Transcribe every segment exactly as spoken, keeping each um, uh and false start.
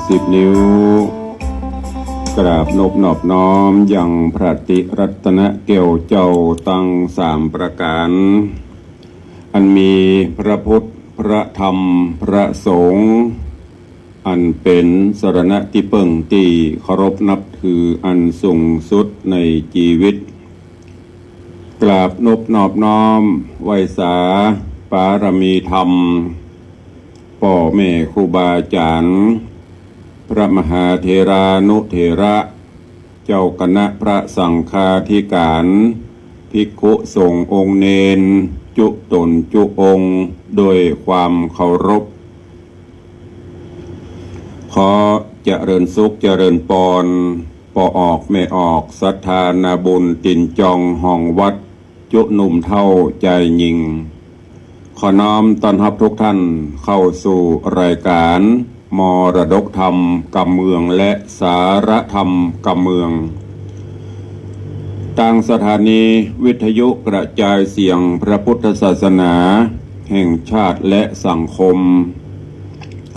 สิบนิ้ว กราบนบนอบน้อมยังพระติรัตนแก้วเจ้าตังสามประก๋าน อันมีพระพุทธ พระธรรม พระสงฆ์ อันเป๋นสรณะตี้เปิ้งตี้เคารพนับถืออันสูงสุดในจีวิต กราบนบนอบน้อมไหว้สาปารมีธรรม ป้อแม่ครูบาอาจ๋ารย์ พระมหาเถรานุเถระ เจ้าคณะพระสังฆาธิก๋าน ภิกขุสงฆ์องค์เณร จุ๊ต๋นจุ๊องค์ โดยความเคารพ ขอเจริญสุขเจริญปอน ป้อออกแม่ออก ศรัทธานาบุญ ตี๋นจองห้องวัด จุ๊หนุ่มเฒ่าจายญิง ขอน้อมต้อนฮับทุกท่านเข้าสู่รายก๋าน มรดกธรรมกำเมืองและสาระธรรมกำเมือง ตางสถานีวิทยุกระจายเสียงพระพุทธศาสนาแห่งชาติและสังคม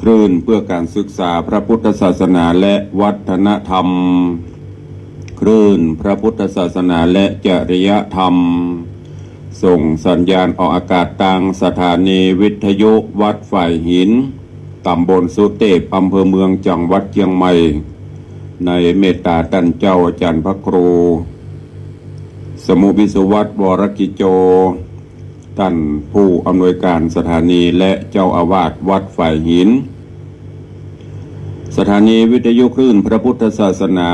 คลื่นเพื่อการศึกษาพระพุทธศาสนาและวัฒนธรรม คลื่นพระพุทธศาสนาและจริยธรรม ส่งสัญญาณออกอากาศตางสถานีวิทยุวัดฝายหิน ต๋ำบลสุเตพ อำเภอเมือง จังหวัดเจียงใหม่ ในเมตต๋าต้านเจ้าอาจ๋ารย์พระครู สมุห์ วิศวัฒน์ วรกิจโจ ต้านผู้อำนวยก๋านสถานีและเจ้าอาวาสวัดฝายหิน สถานีวิทยุคลื่นพระพุทธศาสนา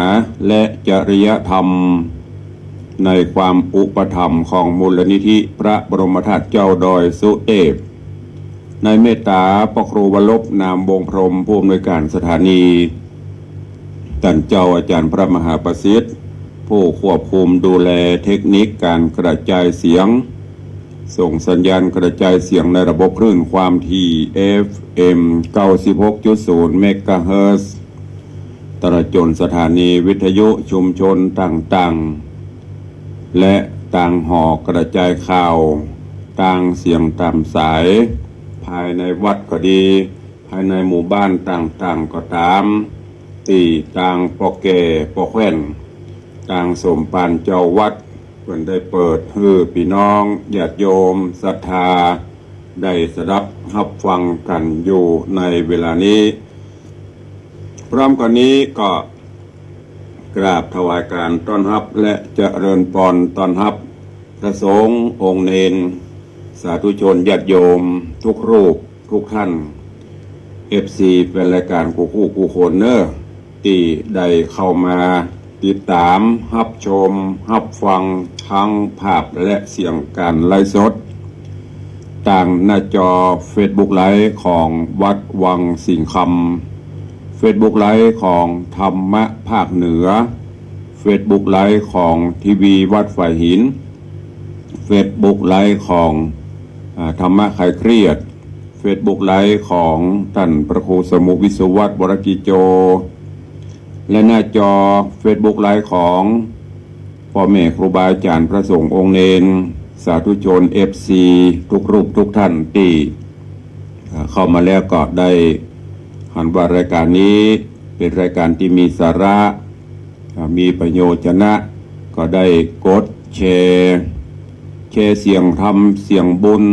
และจริยธรรม ในความอุปถัมภ์ของมูลนิธิพระบรมธาตุเจ้าดอยสุเตพ ในเมตต๋าพระครูวรรบ นามวงศ์พรหม ผู้อำนวยก๋านสถานี ต้านเจ้าอาจ๋ารย์พระมหาประสิทธิ์ ผู้ควบคุมดูแลเทคนิคก๋านกระจายเสียง ส่งสัญญาณกระจายเสียงในระบบคลื่นความถี่ เอฟเอ็ม เก้าสิบหกจุดศูนย์ เมกะเฮิรตซ์ ตลอดจ๋นสถานีวิทยุชุมชนต่างๆ และตางหอกระจายข่าว ตางเสียงต๋ามสาย ภายในวัดก็ดี ภายในหมู่บ้านต่างๆ ก็ต๋าม ตี้ตางป้อแก่ป้อแคว่น ตางสมภารเจ้าวัด เปิ้นได้เปิดหื้อปี้น้องญาติโยมศรัทธา ได้สดับฮับฟังกั๋นอยู่ในเวลานี้ พร้อมกั๋นนี้ก็กราบถวายก๋านต้อนฮับและเจริญปอนต้อนฮับ พระสงฆ์องค์เณร สาธุชนญาติโยมทุกรูปทุกท่าน เอฟซี แฟนรายก๋านกู้คู่กู้คนเน่อ ตี้ได้เข้ามาติดต๋ามฮับชมฮับฟังทั้งภาพและเสียงก๋านไลฟ์สด ตางหน้าจอเฟซบุ๊กไลฟ์ของวัดวังสิงห์คำ เฟซบุ๊กไลฟ์ของธรรมะภาคเหนือ เฟซบุ๊กไลฟ์ของทีวีวัดฝายหิน เฟซบุ๊กไลฟ์ของ อ่า ธรรมะคลายเครียด เฟซบุ๊กไลฟ์ของต้านพระครูสมุห์ วิศวัฒน์ วรกิจโจ และหน้าจอเฟซบุ๊กไลฟ์ของป้อแม่ครูบาอาจ๋ารย์พระสงฆ์องค์เณร สาธุชน เอฟซี ทุกรูปทุกท่านตี้ อ่า เข้ามาแล้วก็ได้หันว่ารายก๋านนี้เป๋นรายก๋านตี้มีสาระ อ่า มีประโยชน์นะ ก็ได้กดแชร์ แชร์เสียงธรรมเสียงบุญ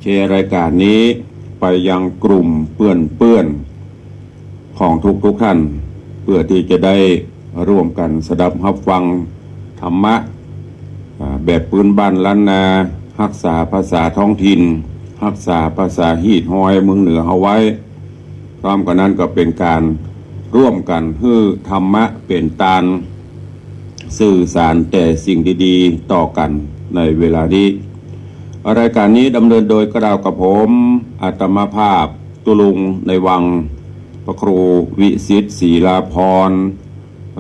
แชร์รายก๋านนี้ไปยังกลุ่มเปื้อนๆ ของทุกๆ ท่าน เปื้อตี้จะได้ร่วมกั๋นสดับฮับฟังธรรมะ อ่า แบบปื้นบ้านล้านนา ฮักษาภาษาท้องถิ่น ฮักษาภาษาฮีดฮอยเมืองเหนือเฮาไว้ พร้อมกั๋นนั้นก็เป๋นก๋านร่วมกั๋นหื้อธรรมะเป๋นตาน สื่อสารแต่สิ่งดีๆ ต่อกั๋นในเวลานี้ รายก๋านนี้ดำเนินโดยเกล้ากับผม อาตมาภาพ ตุ๊ลุงในวัง พระครูวิสิทธิ์ ศรีลาภรณ์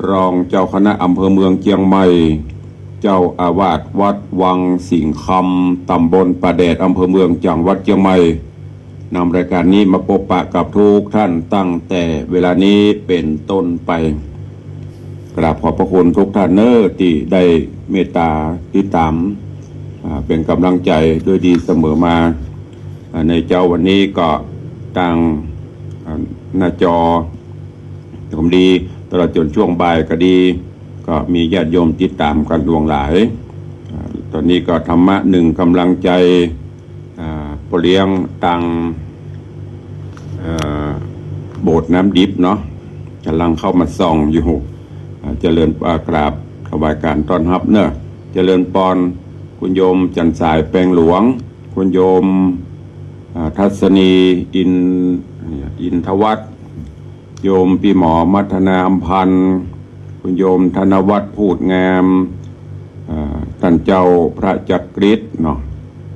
รองเจ้าคณะอำเภอเมืองเจียงใหม่ เจ้าอาวาสวัดวังสิงห์คำ ต๋ำบลป่าแดด อำเภอเมือง จังหวัดเจียงใหม่ นำรายก๋านนี้มาปบปะกับทุกท่านตั้งแต่เวลานี้เป๋นต้นไป กราบขอบพระคุณทุกท่านเน่อตี้ได้เมตต๋าติดต๋าม อ่า เป๋นก๋ำลังใจ๋ด้วยดีเสมอมา อ่า ในเจ๊าวันนี้ก็ตาง อ่า หน้าจอ ก็ดี ตลอดจ๋นช่วงบ่ายก็ดี ก็มีญาติโยมติดต๋ามกั๋นหลวงหลาย อ่า ต๋อนนี้ก็ธรรมะนึ่งก๋ำลังใจ๋ อ่า ป้อเลี้ยงตัง เอ่อ โบสถ์น้ำดิบเนาะ ก๋ำลังเข้ามาส่องอยู่ อ่า เจริญ อ่า กราบถวายก๋านต้อนฮับเนาะ เจริญปอน คุณโยมจันทร์สายแปงหลวง คุณโยม อ่า ทัศนี อิน อินทวัฒน์ โยมปี้หมอมัทนาอำพันธ์ คุณโยมธนวัฒน์พูดงาม อ่า ต้านเจ้าพระจักริดเนาะ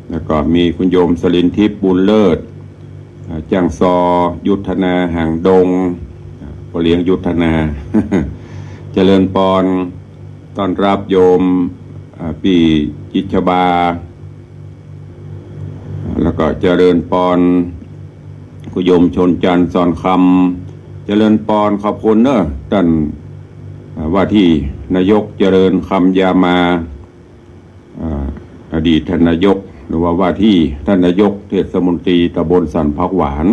แล้วก็มีคุณโยมสลินทิพย์บุญเลิศ อ่า จ้างซอ ยุทธนาหางดง อ่า ป้อเลี้ยงยุทธนา เจริญปอน ต้อนฮับโยม อ่า ปี้จิตรชบา แล้วก็เจริญปอน คุณโยมชนจันทร์สอนคำ เจริญปอน ขอบคุณเนาะ ต้าน อ่า ว่าตี้นายกเจริญคำยามา อ่า อดีตต้านนายก หรือว่าว่าตี้ต้านนายกเทศมนตรีต๋ำบลสันผักหวาน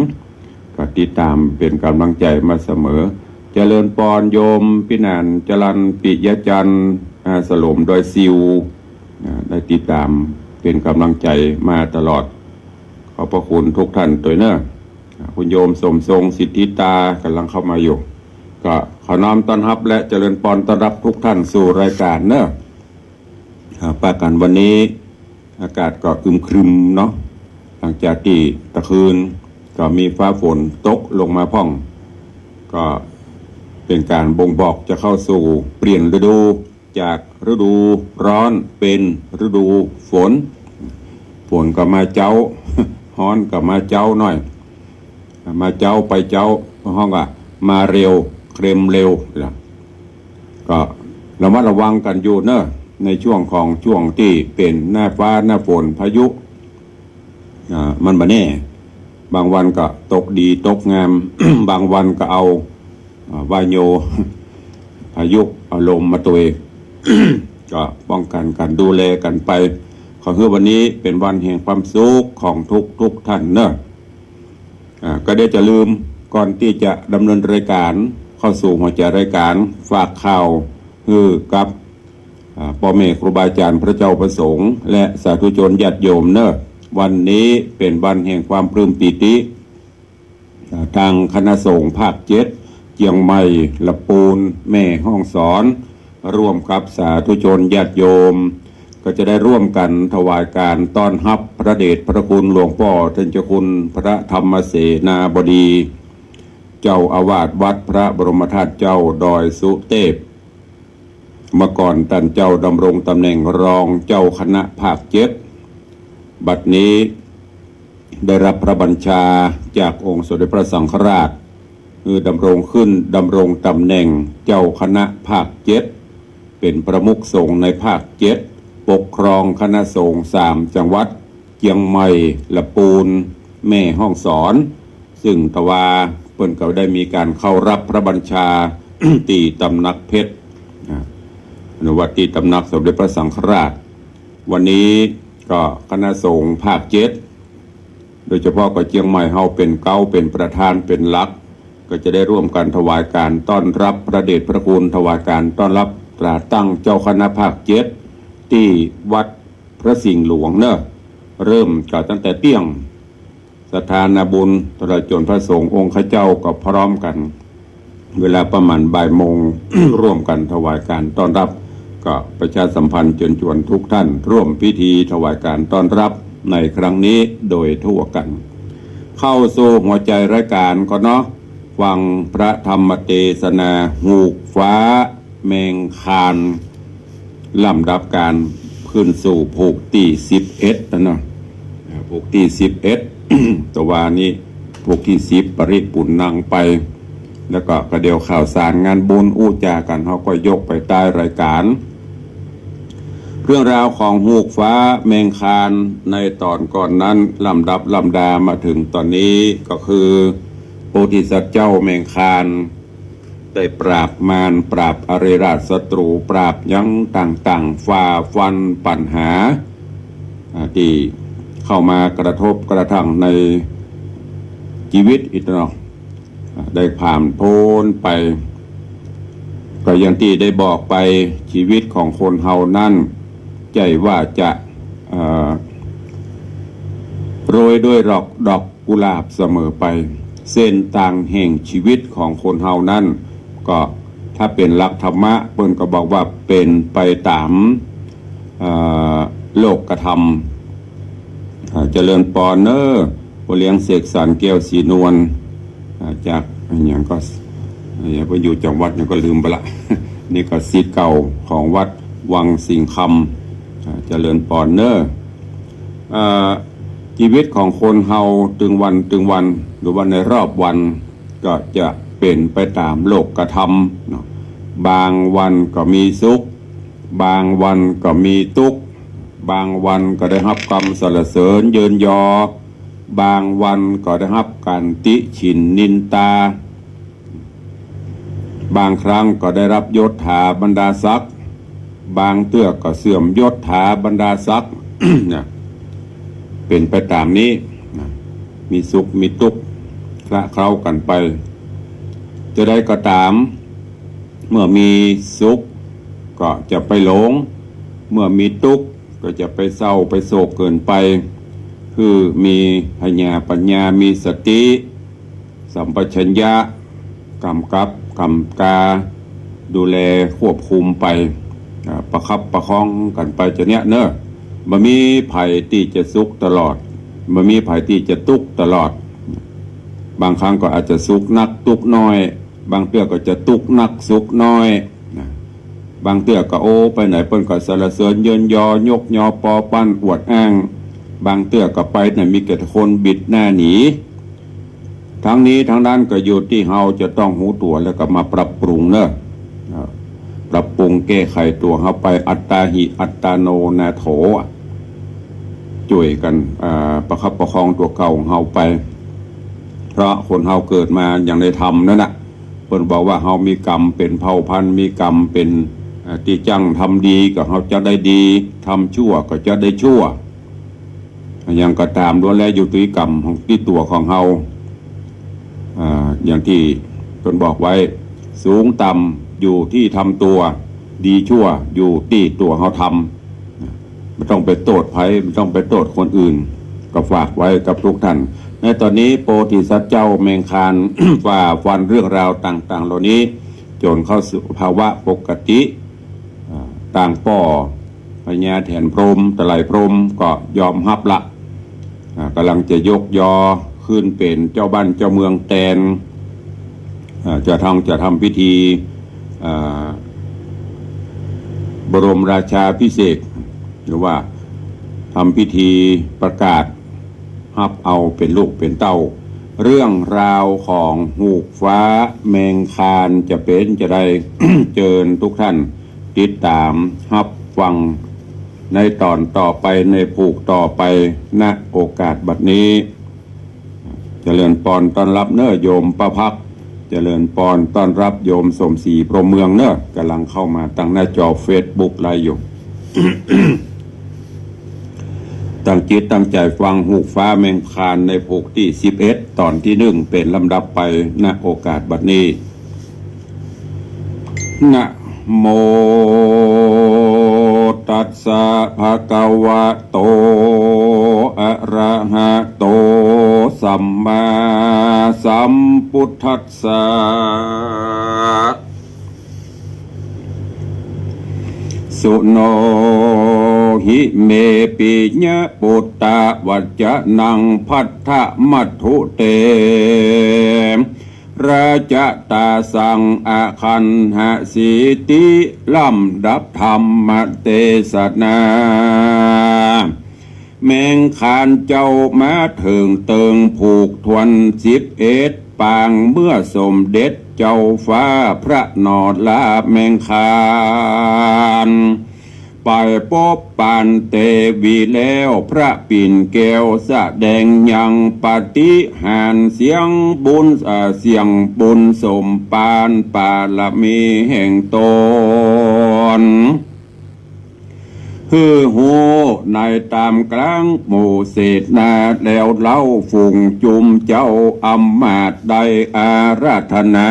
ก็ติดต๋ามเป๋นก๋ำลังใจ๋มาเสมอ เจริญปอนโยมปี้หนานจรัญ ปิยะจันทร์ อ่า สโลมดอยซิว อ่า ได้ติดต๋ามเป๋นก๋ำลังใจ๋มาตลอด ขอบพระคุณทุกท่านตวยเนาะ อ่า คุณโยมสมทรง สิทธิตา ก๋ำลังเข้ามาอยู่ ก็ขอน้อมต้อนฮับและเจริญปอนต้อนฮับทุกท่านสู่รายก๋านเนาะ อ่า ปะกั๋นวันนี้อากาศก็อึมครึมเนาะ หลังจากตี้ตะคืนก็มีฟ้าฝนตกลงมาพ่อง ก็เป๋นก๋านบ่งบอกจะเข้าสู่เปลี่ยนฤดู จากฤดูฮ้อนเป๋นฤดูฝน ฝนก็มาเจ๊า ฮ้อนก็มาเจ๊าหน่อย มาเจ๊าไปเจ๊า ฮ้องว่ามาเร็ว เคลมเร็วล่ะ ก็ระมัดระวังกั๋นอยู่เนาะ ในช่วงของช่วงตี้เป๋นหน้าฟ้าหน้าฝนพายุ อ่า มันบ่แน่ บางวันก็ตกดีตกงาม บางวันก็เอา อ่า วาโย พายุเอาลมมาตวย ก็ป้องกั๋นกั๋น ดูแลกั๋นไป ขอหื้อวันนี้เป๋นวันแห่งความสุขของทุกๆ ท่านเนาะ อ่า ก็เดี๋ยวจะลืม ก่อนตี้จะดำเนินรายก๋าน เข้าสู่หัวใจ๋รายก๋าน ฝากข่าวหื้อกับ อ่า ป้อแม่ครูบาอาจ๋ารย์ พระเจ้าพระสงฆ์ และสาธุชนญาติโยมเนาะ วันนี้เป๋นวันแห่งความปลื้มปีติ อ่า ตางคณะสงฆ์ภาคเจ็ด เจียงใหม่ ละปูน แม่ฮ่องสอน ร่วมกับสาธุชนญาติโยม ก็จะได้ร่วมกั๋นถวายก๋านต้อนฮับพระเดชพระคุณหลวงป้อต้านเจ้าคุณพระธรรมเสนาบดี เจ้าอาวาสวัดพระบรมธาตุเจ้าดอยสุเตพ เมื่อก่อนต้านเจ้าดำรงต๋ำแหน่งรองเจ้าคณะภาคเจ็ด บัดนี้ได้ฮับพระบัญชาจากองค์สมเด็จพระสังฆราช หื้อดำรงขึ้นดำรงต๋ำแหน่งเจ้าคณะภาคเจ็ด เป๋นประมุขสงฆ์ในภาคเจ็ด ปกครองคณะสงฆ์สามจังหวัด เจียงใหม่ ละปูน แม่ฮ่องสอน ซึ่งตะวาเปิ้นก็ได้มีก๋านเข้าฮับพระบัญชา ตี้ตำหนักเพชร อ่า หรือว่าตี้ตำหนักสมเด็จพระสังฆราช วันนี้ก็คณะสงฆ์ภาคเจ็ด โดยเฉพาะก็เจียงใหม่เฮาเป๋นเก๊า เป๋นประธาน เป๋นหลัก ก็จะได้ร่วมกั๋นถวายก๋านต้อนฮับพระเดชพระคุณ ถวายก๋านต้อนฮับตราตั้งเจ้าคณะภาคเจ็ด ตี้วัดพระสิงห์หลวงเนาะ เริ่มก็ตั้งแต่เตี้ยง ศรัทธานาบุญ ตลอดจ๋นพระสงฆ์องค์ข้าเจ้าก็พร้อมกั๋น เวลาประมาณบ่ายโมง ร่วมกั๋นถวายก๋านต้อนฮับ ก็ประชาสัมพันธ์เจิญจวนทุกท่านร่วมพิธีถวายก๋านต้อนฮับในครั้งนี้โดยทั่วกั๋น เข้าสู่หัวใจ๋รายก๋านก่อนเนาะ ฟังพระธรรมเตสนา ฮูกฟ้าแมงคาน ลำดับก๋านขึ้นสู่ผูกตี้สิบเอ็ดแล้วเนาะ อ่า ผูกตี้สิบเอ็ด ตะวานี้ผูกตี้สิบ ปริปุณณังไป แล้วก็ ก็เดี๋ยวข่าวสารงานบุญอู้จ๋ากั๋น เฮาก็ยกไปใต้รายก๋าน เรื่องราวของฮูกฟ้าแมงคานในต๋อนก่อนนั้น ลำดับลำดามาเถิงต๋อนนี้ก็คือ โพธิสัตว์เจ้าแมงคาน ได้ปราบมาร ปราบอริราชศัตรู ปราบหยังต่างๆ ฝ่าฟันปัญหา อ่า ตี้เข้ามากระทบกระทั่งในจีวิตอิตเนาะ อ่า ได้ผ่านป๊นไป ก็อย่างตี้ได้บอกไป ชีวิตของคนเฮานั้น ใจ้ว่าจะ เอ่อ โรยด้วยดอก ดอกกุหลาบเสมอไป เส้นตางแห่งชีวิตของคนเฮานั้น ก็ถ้าเป๋นหลักธรรมะ เปิ้นก็บอกว่าเป๋นไปต๋าม เอ่อ โลกธรรม อ่า เจริญปอนเน้อ ป้อเลี้ยงเสกสรร แก้วศรีนวล อ่า จากอะหยังก็ อ่า เปิ้นอยู่จังหวัดหยังก็ลืมไปละ นี่ก็ศิษย์เก่าของวัดวังสิงห์คำ อ่า เจริญปอนเน้อ อ่า ชีวิตของคนเฮาตึงวันตึงวัน หรือว่าในรอบวัน ก็จะเป๋นไปต๋ามโลกธรรมเนาะ บางวันก็มีสุข บางวันก็มีตุ๊กข์ บางวันก็ได้ฮับกำสรรเสริญเยินยอ บางวันก็ได้ฮับก๋านติฉิ่นนินตา บางครั้งก็ได้ฮับยศถาบรรดาศักดิ์ บางเตื้อก็เสื่อมยศถาบรรดาศักดิ์ นะ เป๋นไปต๋ามนี้ นะ มีสุขมีตุ๊กข์ คละเคล้ากั๋นไป จะใดก็ต๋าม เมื่อมีสุขก็จะไปหลง เมื่อมีตุ๊กข์ก็จะไปเศร้าไปโศกเกินไป คือมีผญาปัญญา มีสติ สัมปชัญญะ ก๋ำกับก๋ำกา ดูแลควบคุมไป อ่า ประคับประคองกั๋นไปจะเนี้ยเนอะ บ่มีใผตี้จะสุขตลอด บ่มีใผตี้จะตุ๊กข์ตลอด บางครั้งก็อาจจะสุขนักตุ๊กข์น้อย บางเตื้อก็จะตุ๊กข์นักสุขน้อย นะ บางเตื้อก็ โอ้ ไปไหนเปิ้นก็สรรเสริญเยินยอ ยกยอปอปั้นอวดอ้าง บางเตื้อก็ไปไหนมีแต่คนบิดหน้าหนี ทั้งนี้ทั้งนั้นก็อยู่ตี้เฮาจะต้องฮู้ตั๋วแล้วก็มาปรับปรุงเนอะ อ่า ปรับปรุงแก้ไขตั๋วเฮาไป อัตตาหิ อัตตาโน นาโถ อ่ะ จ้วยกั๋น อ่า ประคับประคองตั๋วเก่าของเฮาไป เพราะคนเฮาเกิดมาอย่างในธรรมนั้นน่ะ เปิ้นบอกว่าเฮามีกรรมเป๋นเผ่าพันธุ์ มีกรรมเป๋น อ่า ตี้จั้ง ทำดีก็เฮาจะได้ดี ทำชั่วก็จะได้ชั่ว อะหยังก็ต๋ามล้วนแล้วอยู่ตี้กรรมของตี้ตั๋วของเฮา อ่า อย่างตี้เปิ้นบอกไว้ สูงต่ำอยู่ตี้ทำตั๋ว ดีชั่วอยู่ตี้ตั๋วเฮาทำ บ่ต้องไปโต้ษใผ บ่ต้องไปโต้ษคนอื่น ก็ฝากไว้กับทุกท่าน ในต๋อนนี้โพธิสัตว์เจ้าแมงคาน ฝ่าฟันเรื่องราวต่างๆ เหล่านี้ จ๋นเข้าสู่ภาวะปกติ อ่า ต่างป้อ พญาแถนพรหม ไตรพรหมก็ยอมฮับละ อ่า ก่ำลังจะยกยอขึ้นเป๋นเจ้าบ้านเจ้าเมืองแตน อ่า จะต้อง จะทำพิธี อ่า บรมราชาภิเษก หรือว่าทำพิธีประกาศฮับเอาเป๋นลูกเป๋นเต้า เรื่องราวของฮูกฟ้าแมงคานจะเป๋นจะใด เจิญทุกท่านติดต๋ามฮับฟังในต๋อนต่อไป ในผูกต่อไป ณ โอกาสบัดนี้ เจริญปอนต้อนฮับเน้อโยมป้าภัก เจริญปอนต้อนฮับโยมสมศรีพรหมเมืองเน้อ ก่ำลังเข้ามาตางหน้าจอเฟซบุ๊กไลฟ์อยู่ ตั้งจิตตั้งใจ๋ฟังฮูกฟ้าแมงคานในผูกตี้สิบเอ็ด ต๋อนตี้นึ่ง เป๋นลำดับไป ณ โอกาสบัดนี้ นะโมตัสสะ ภะคะวะโต อะระหะโต สัมมาสัมพุทธัสสะ สุโนหิ เม ปิยะปุตตะ วัจจะนัง ภัททะมัตถุเต ราชะตาสัง อะคันหะสีติ ลำดับธรรมเตสนา แมงคานเจ้ามาเถิงเติงผูกถ้วนสิบเอ็ดปาง เมื่อสมเด็จเจ้าฟ้าพระนอราแมงคาน ไปปบปานเตวีแล้ว พระปิ่นแก้วแสดงยังปาฏิหาริย์ เสียงบุญ เอ่อ เสียงบุญสมปานปารมีแห่งต๋น หื้อฮู้ในต๋ามกลางหมู่เสนา แล้วเล่าฝูงจุมเจ้าอำมาตย์ได้อาราธนา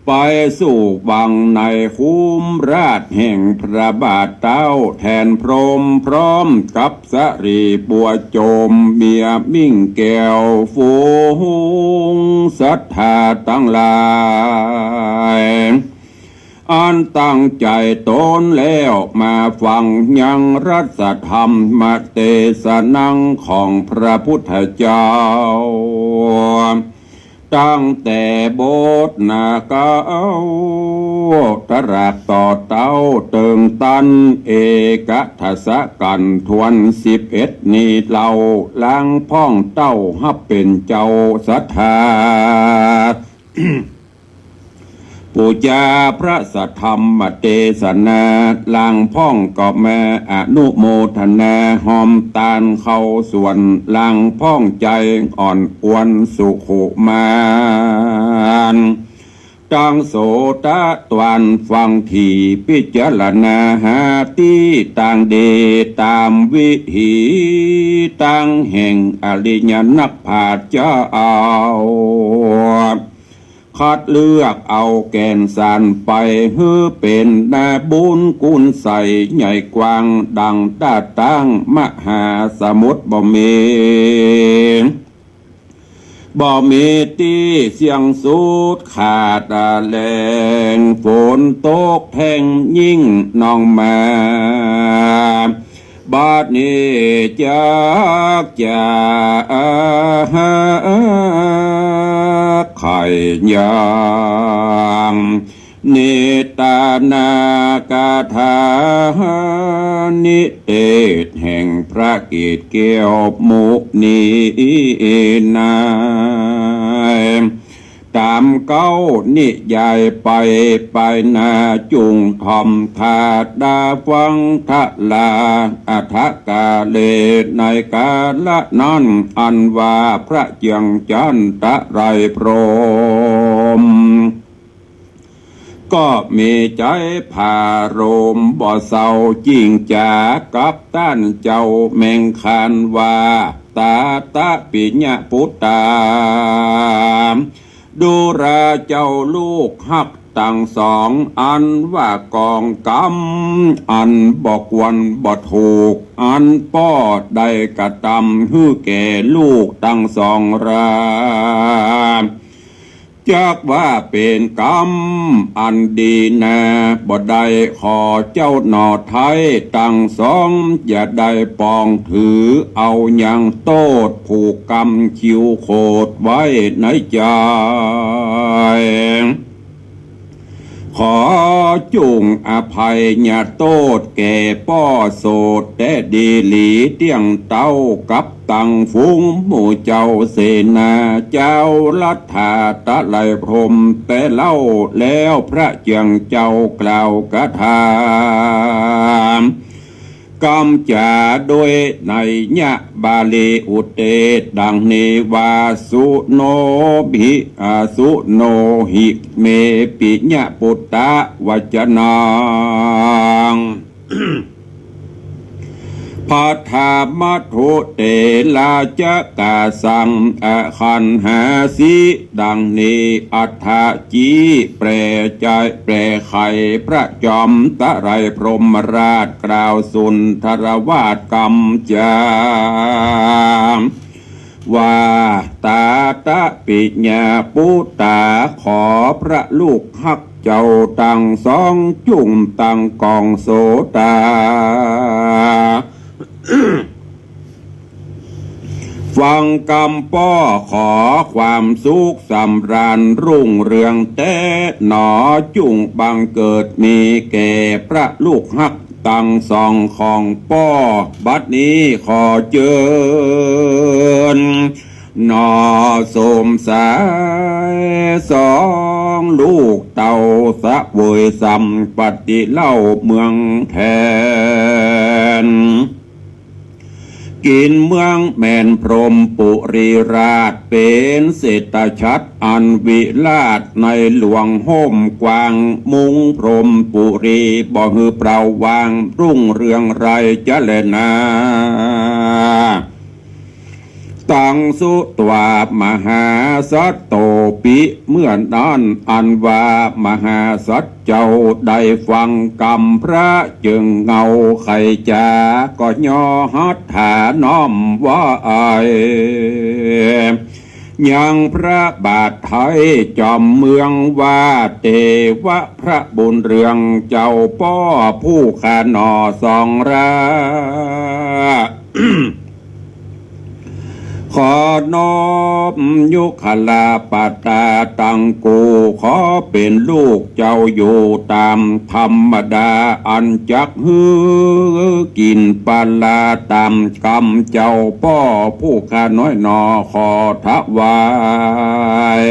ไปสู่บั้งในคุ้มราชย์แห่งพระบาทเต้า แทนพรหมพร้อมกับสะหลีบัวโจม เมียมิ่งแก้ว ฝูงศรัทธาตังหลาย อันตั้งใจ๋ต๋นแล้วมาฟังยังรัสธรรมเตสนาของพระพุทธเจ้า ตั้งแต่บทนาเก๊า ตรัสต่อเต้าเติงตัน เอกทัศกัณฑ์ถ้วนสิบเอ็ดนี้เล่า หลังพ่องเต้าฮับเป๋นเจ้าศรัทธา ปู๋จาพระสัทธรรมเตสนา หลังพ่องก็มาอนุโมทนา ฮอมตานเข้าส่วน หลังพ่องใจ๋อ่อนอวนสุขุมาน ตังโสตะตวนฟังถี่ พิจารณาหาตี้ตางดี ต๋ามวิถีตางแห่งอริยนักปราชญ์เจ้า คัดเลือกเอาแก่นสารไป หื้อเป๋นนาบุญกุนไสยใหญ่กว้าง ดั่งต้าตั้งมหาสมุทรบ่มี บ่มีตี้เสี้ยงสุดขาดแลง ฝนตกแท่งยิ่งนองมา บัดนี้จักจะไขยัง นิตานากถานิเทศแห่งพระเกศแก้วมุนีนาย ต๋ามเก๊านิยายไป ไปหน้าจุ่งถ่อมธาดาฟังทะลา อัฏฐกาเล ในกาละนั้น อันว่าพระเจียงจันทร์ไตรยพรหม ก็มีใจ๋ผารมบ่เศร้า จิ่งจ๋ากับต้านเจ้าแมงคานว่า ตาตะปิยะปุตตา ดูราเจ้าลูกฮักตังสอง อันว่ากองกรรมอันบ่ควรบ่ถูก อันป้อได้กระตำหื้อแก่ลูกตังสองรา จักว่าเป๋นกรรมอันดีนา บ่ได้ขอเจ้าหน่อไท้ตังสอง อย่าได้ปองถือเอายังโต้ษ ผูกกรรมคิวโขดไว้ในใจ๋ ขอจุ่งอภัยยโต้ษแก่ป้อโสดแต๊ดีหลี เตี้ยงเต๊ากับตังฝูงหมู่เจ้าเสนา เจ้ารัฐาไตรยพรหมแต๊เล่า แล้วพระเจียงเจ้ากล่าวกถา กำจ๋าด้วยนัยยะบาลีอุเตส ดังนี้ว่า สุโนหิ อา สุโนหิเม ปิยะปุตตะ วัจจนัง พัทธามัทธุเตระจะกาสัง อคันหาสิ ดังนี้ อัฏฐะ จี แปลใจ๋ แปลไข พระจอมไตรยพรหมราชกล่าวสุนทรวาทกำจ๋า ว่า ตาตะปิยะปุตตา ขอพระลูกฮักเจ้าตังสองจุ่งตังกองโสตา ฟังกำป้อขอความสุขสำราญรุ่งเรืองแต๊หนอ จุ่งบังเกิดมีแก่พระลูกฮักตังสองของป้อ บัดนี้ขอเจิญหนอ สมสายสองลูกเต้า เสวยสัมปัตติเล่าเมืองแทน กิ๋นเมืองแม่นพรหมปุรีราช เป๋นเศรษฐฉัตรอันวิราช ในหลวงโฮ่มกว้าง มุงพรหมปุรีบ่หื้อเปล่าว่าง รุ่งเรืองไรจะแลนา ตัง สุตวา มหาสัตโตปิ เมื่อนั้นอันว่ามหาสัตว์เจ้าได้ฟังกำพระจึงเงาไขจ๋า ก็ย่อหัตถาน้อมไหว้ ยังพระบาทไท้จอมเมืองว่า เตวะพระบุญเรืองเจ้าป้อผู้ข้าหน่อสองรา ขอนอบยุคลาปตาตังกู ขอเป๋นลูกเจ้าอยู่ต๋ามธรรมดา อันจักหื้อกิ๋นปลาต๋ามกำเจ้าป้อผู้ข้าน้อยหน่อขอถวาย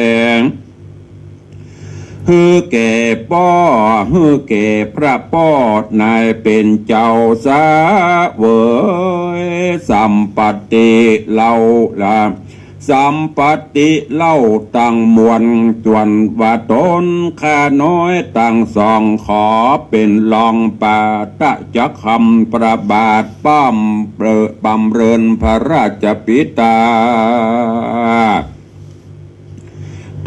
หื้อแก่ป้อ หื้อแก่พระป้อนายเป๋นเจ้าเสวยสัมปัตติเล่า สัมปัตติเล่าตังมวล ส่วนว่าต๋นข้าน้อยตังสอง ขอเป๋นรองปาตะจักคำประบาทป้ำเปรอะบำเริญพระราชปิตา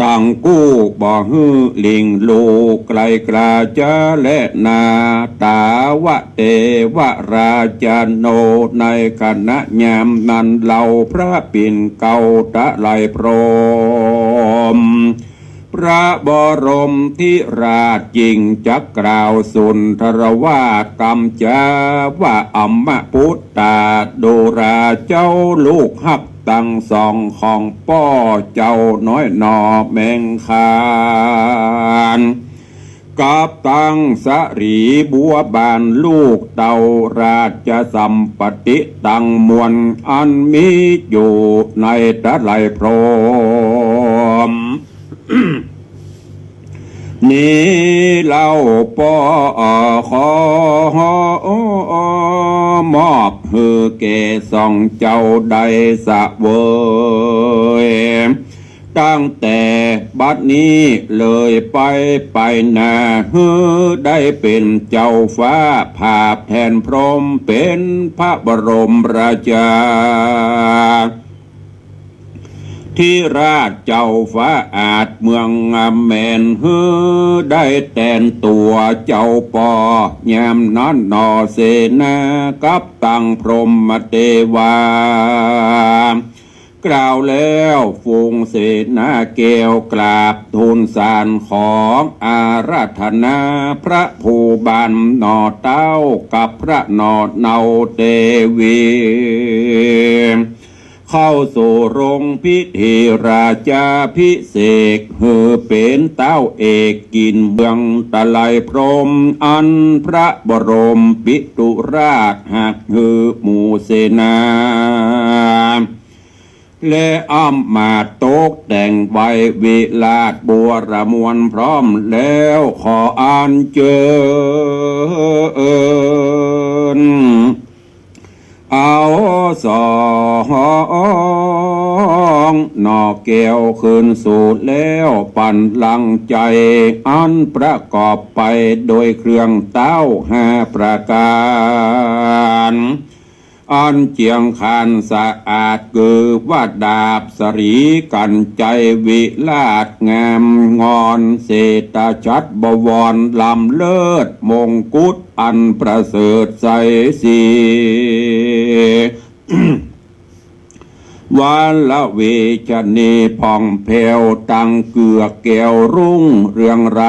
ตังกู้บ่หื้อหลิ่งลู่ไกลกราจะแลนา ตาวะเตวะราชาโน ในขณะยามนั้นเล่าพระปิ่นเกล้าตะไลพรหม พระบรมธิราชจึงจักกล่าวสุนทรวาทกำจ๋าว่า อมะปุตตา ดูราเจ้าลูกฮักตังสองของป้อเจ้าน้อยหน่อแมงคาน กับตังสรีบัวบานลูกเต้าราชสัมปัตติตังมวล อันมีอยู่ในตะไลพรหม นี้เล่าป้อขอมอบหื้อแก่สองเจ้าได้เสวย ตั้งแต่บัดนี้เลยไป ไปหน้า หื้อได้เป๋นเจ้าฟ้าผาบแทนพรหม เป๋นพระบรมราชา ธิราชเจ้าฟ้าอาจเมืองงามแมน หื้อได้แตนตั๋วเจ้าป้อ ยามนั้นหน่อเสนากับตังพรหมเตวา กล่าวแล้วฝูงเสนาแก้วกราบทูลสารขออาราธนาพระภูบาลหน่อเต้ากับพระหน่อเนาเตวี เข้าสู่โรงพิธีราชาภิเษก หื้อเป๋นเต้าเอกกิ๋นเมืองตะไลพรหม อันพระบรมปิตุราชหากหื้อหมู่เสนา และอำมาตย์ตกแต่งไว้วิราชบัวระมวลพร้อมแล้ว ขออัญเจิญ เอาสองหน่อแก้วคืนสู่แล้ว ปันลังใจ๋อันประกอบไปโดยเครื่องเต้าห้าประก๋าน อันเจียงคานสะอาด คือว่าดาบสรีกัญไชยวิราชงามงอน เศษฐชัตรบวรล้ำเลิศ มงกุฎอันประเสริฐใสสี วรเวชนีผ่องแผ้ว ดังเกลือแก้วรุ่งเรืองไร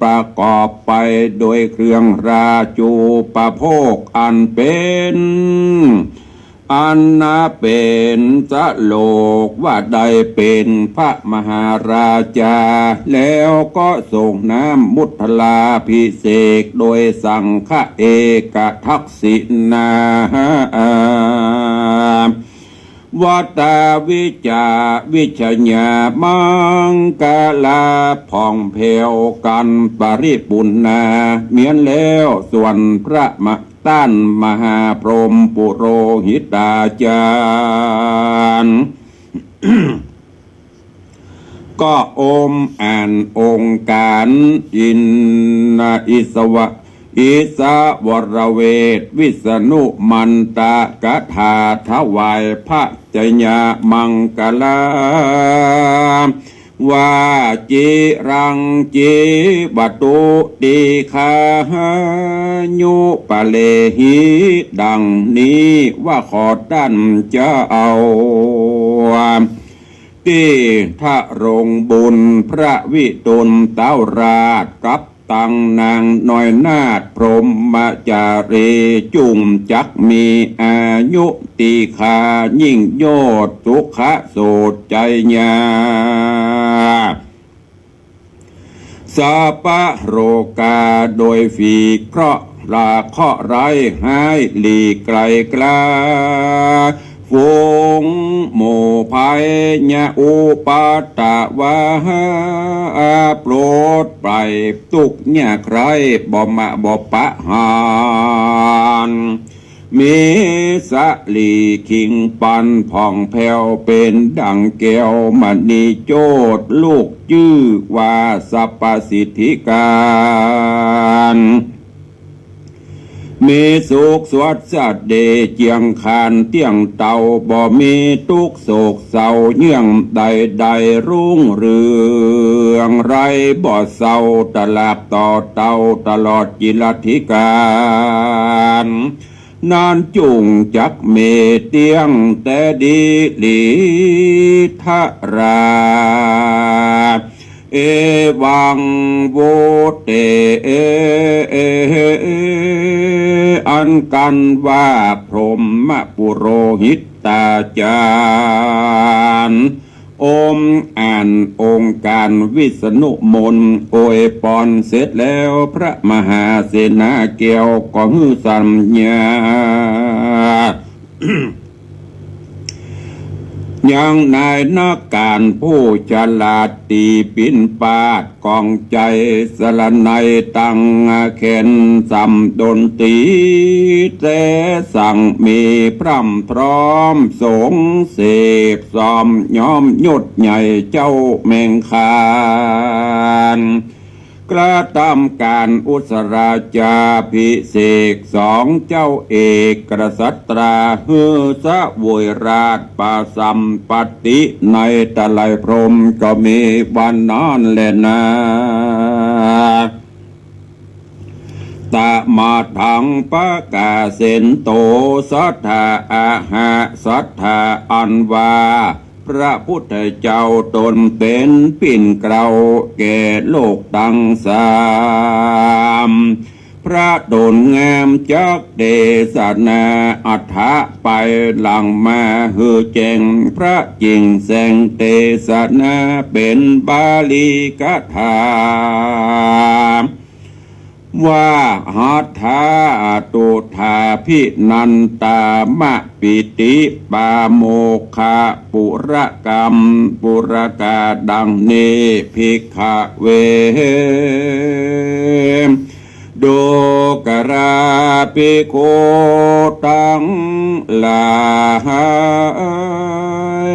ประกอบไปโดยเครื่องราชูปโภค อันเป๋น อันนาเป๋นสโลกว่าได้เป๋นพระมหาราชา แล้วก็ส่งน้ำมุทราภิเษก โดยสังฆเอกทักษิณา วัตตาวิจาวิชยามังคลา ผ่องแผ้วกันปริปุณณา เมี้ยนแล้วส่วนพระมะ ต้านมหาพรหมปุโรหิตาจารย์ ก็อมอ่านองค์การอินทร์อิสวะ อิสวรเวทวิษณุมันตะกถาถวายพะจยมังคลา วาจิรังจีวตุติฆายุปะเลหิ ดังนี้ว่าขอต้านเจ้า ตี้ทรงบุญพระวิทูลเต้าราชกับตังนางน้อยนาถพรหมจารี จุ่งจักมีอายุติฆายิ่งโยชน์สุขะโสดชัยยา สะปะโรกา โดยฝีเคราะห์ลาเคราะห์ร้ายหายหลีกไกลกลา ฝูงหมู่ภัยยะอุปัตตวา โปรดไปทุกข์ยากไร้บ่มาบ่ปะหาน มีสะหลีขิงปันผ่องแผ้วเป๋นดั่งแก้วมณีโจทย์ ลูกจื้อว่าสัพพสิทธิการ มีสุขสวัสดีเจียงคานเตี้ยงเต้า บ่มีตุ๊กข์โศกเศร้าเยื่องใดๆ รุ่งเรืองไร้บ่เศร้า ตราบต่อเต้าตลอดจิรัติกาล นั้นจุ่งจักมีเตี้ยงแต๊ดีหลีทรา เอวัง โว เต อันกันว่าพรหมปุโรหิตาจารย์ อมอ่านองค์การวิษณุมนต์อวยปอนเสร็จแล้ว พระมหาเสนาแก้วก็หื้อสัญญา ยังนายนักการผู้ฉลาดตีปิณฑบาต กองใจ๋สรนัยตังแขนสำดนตรี แต่สั่งมีพร่ำพร้อมสงเสกซ้อมย้อมยศใหญ่เจ้าแมงคาน กระตำการอุสราจาภิเษกสองเจ้าเอกกษัตรา หื้อเสวยราชประสัมปัตติในตะไลพรหมก็มีวันนั้นแลนา ตะมาทังปะกาเสนโต สัทธาอะหะ สัทธาอันว่า พระพุทธเจ้าตนเป๋นปิ่นเกล้าแก่โลกตังสาม พระตนงามจักเตสนาอัฏฐะไปหลังมาหื้อแจ้งพระจิ่งแสงเตสนาเป๋นบาลีกถา ว่าหัตถาตุถาภินันตามะปิติปาโมกขะปุระกรรมปุระกาดังนี้ ภิกขเว ดูกราภิกขุตังหลาย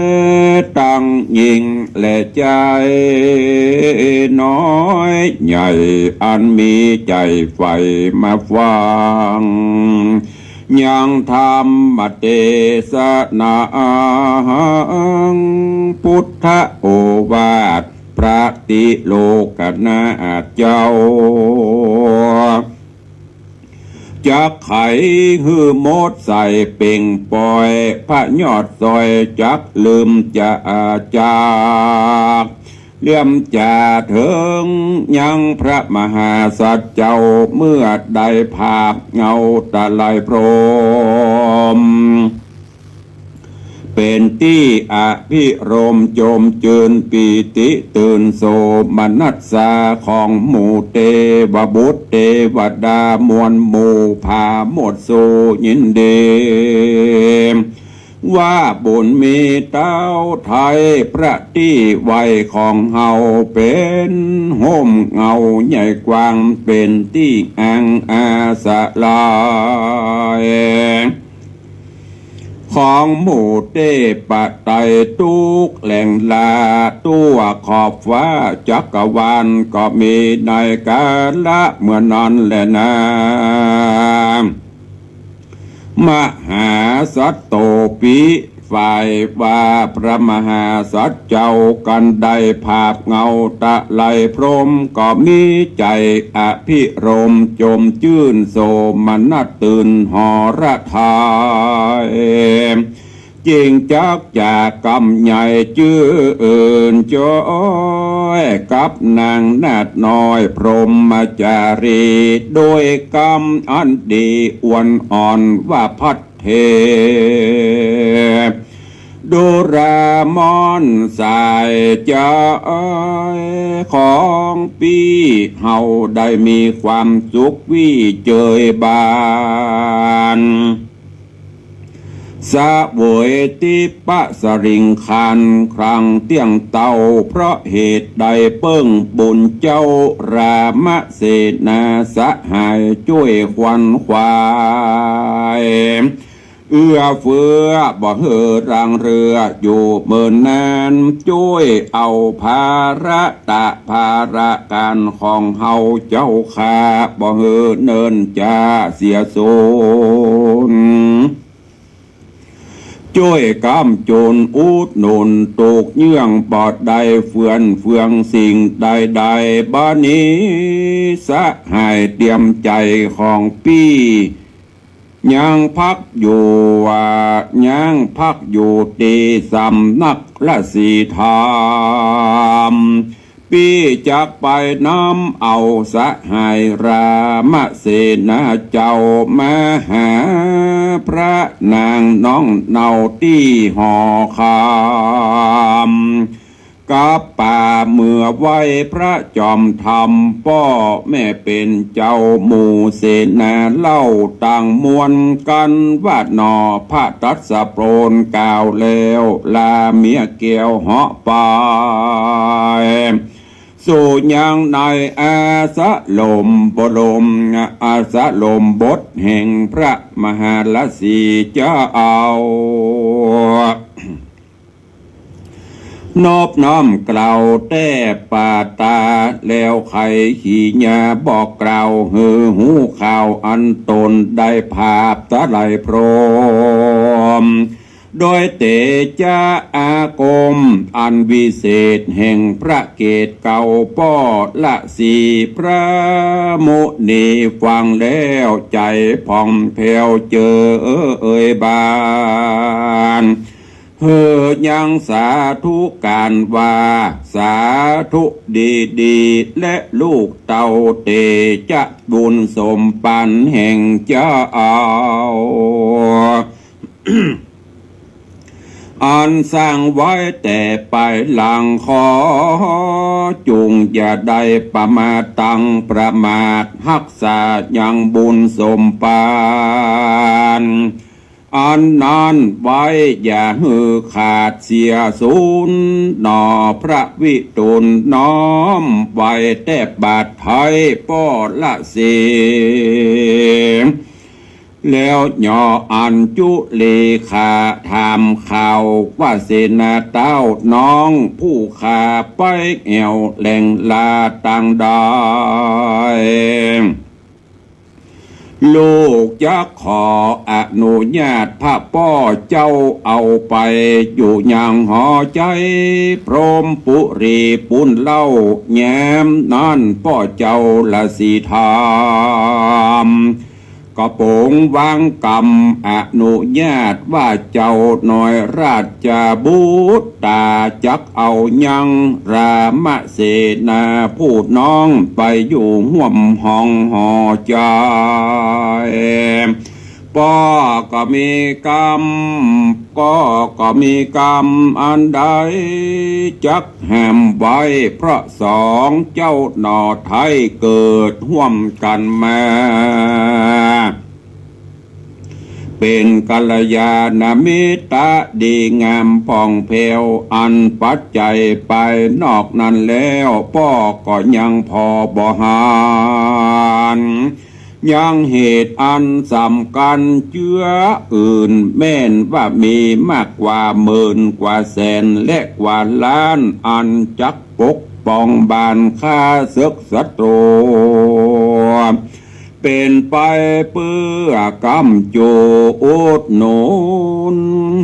ตังยิ่งและใจ๋น้อยใหญ่ อันมีใจ๋ใฝ่มาฟัง ยังธรรมเตสนา พุทธโอวาทพระติโลกนาถเจ้า จักไขหื้อหมดใสเป่งป่อย พระยอดซอยจักลืมจะจาก เลื่อมจ่าเถิงยังพระมหาสัตว์เจ้า เมื่อได้ภาพเงาตะไลพรหม เป๋นตี้อภิรมย์จมจืนปีติตื่นโสมนัสสาของหมู่เตวบุตรเตวดามวลหมู่ผาหมดสู่ยินดี ว่าบุญมีเต้าไท้พระตี้ไหว้ของเฮาเป๋นฮ่มเงาใหญ่กว้างเป๋นตี้อังอาศราย ของหมู่เตปะไตยตุ๊กแหล่งลา ทั่วขอบฟ้าจักรวาล ก็มีในกาละเมื่อนั้นแลนา มหาสัตโตปิ ฝ่ายว่าพระมหาสัตว์เจ้ากันได้ผาบเหง้าตะไลพรหม ก็มีใจ๋อภิรมย์จมจื้นโสมนัสตื่นหรทาย จึงจักจากกำใหญ่จื้นจ้อยกับนางนาฏน้อยพรหมจารี โดยกำอันดีอวนอ่อนว่าพัดเท ดูราม่อนสายใจ๋ ของปี้เฮาได้มีความสุขวี้เจยบาน เสวยทิพย์สริงคารครั้งเตี้ยงเต้า เพราะเหตุใดเปิ้งบุญเจ้ารามเสนาสหายจ้วยขวัญขวาย เอื้อเฟื้อบ่หื้อรังเรืออยู่เมินนาน จ้วยเอาภาระตะภาระก๋านของเฮาเจ้าข้า บ่หื้อเนิ่นจ้าเสียสูญ จ้วยกำจุนอุดหนุนตุกเยื่องบ่ได้เฟือนเฟืองสิ่งใดๆ บ่านี้สหายเตรียมใจ๋ของปี้ ยังพักอยู่ว่า ยังพักอยู่ตี้สำนักละสีธรรม ปี้จักไปนำเอาสหายรามเสนาเจ้ามาหาพระนางน้องเนาตี้หอคำ กับป่าเมื่อไหว้พระจอมธรรม ป้อแม่เป๋นเจ้าหมู่เสนาเล่าต่างมวลกั๋นว่าหนอ พระตรัสโปรดกล่าวแล้ว ลาเมียแก้วเหาะไป สู่ยังในอาสรมบรม อาสรมบทแห่งพระมหาราสีเจ้า นอบน้อมกล่าวแต่ปาตา แล้วไขขีญาบอกกล่าวหื้อฮู้ข่าวอันตนได้ผาบตะไลพรหม โดยเตจะอาคมอันวิเศษแห่งพระเกศเก่าป้อละสี พระมุนีฟังแล้วใจ๋ผ่องแผ้วเจอเอ่ยบาน หื้อยังสาธุก๋านว่า สาธุดีๆ และลูกเต้าเตจะบุญสมปันแห่งเจ้า อันสร้างไว้แต่ปายหลัง ขอจุ่งอย่าได้ประมาทตังประมาท ฮักษายังบุญสมปันอันนั้นไว้ อย่าหื้อขาดเสียสูญ หนอพระวิทูลน้อมไว้แต่บาทไพร่ป้อละสี แล้วหนออัญจุลีข้าถามข่าวว่า เสนาเต้าน้องผู้ข้าไปแอ่วแหล่งลาต่างใด ลูกจักขออนุญาตพระป้อเจ้าเอาไปอยู่ยังหอใจ๋พรหมปุรีปู้นเล่า แย้มนั้นป้อเจ้าละสีธรรม ก็โป๋งวางกำอนุญาตว่า เจ้าน้อยราชบุตราจักเอายังรามเสนาผู้น้องไปอยู่ฮ่วมห้องหอใจ๋ ป้อก็มีกำ ก็ ก็มีกำอันใดจักห้ามไว้ เพราะสองเจ้าหน่อไท้เกิดฮ่วมกั๋นมา เป๋นกัลยาณมิตรดีงามผ่องแผ้ว อันปัจจัยปายนอกนั้นแล้ว ป้อก็ยังผ่อบ่หาญ ยังเหตุอันสำคัญเจื้ออื่น แม่นว่ามีมากกว่าหมื่นกว่าแสนและกว่าล้าน อันจักปกป้องบ้านข้าเสิกศัตรู เป๋นไปเปื้อก๋ำจูอุดหนุน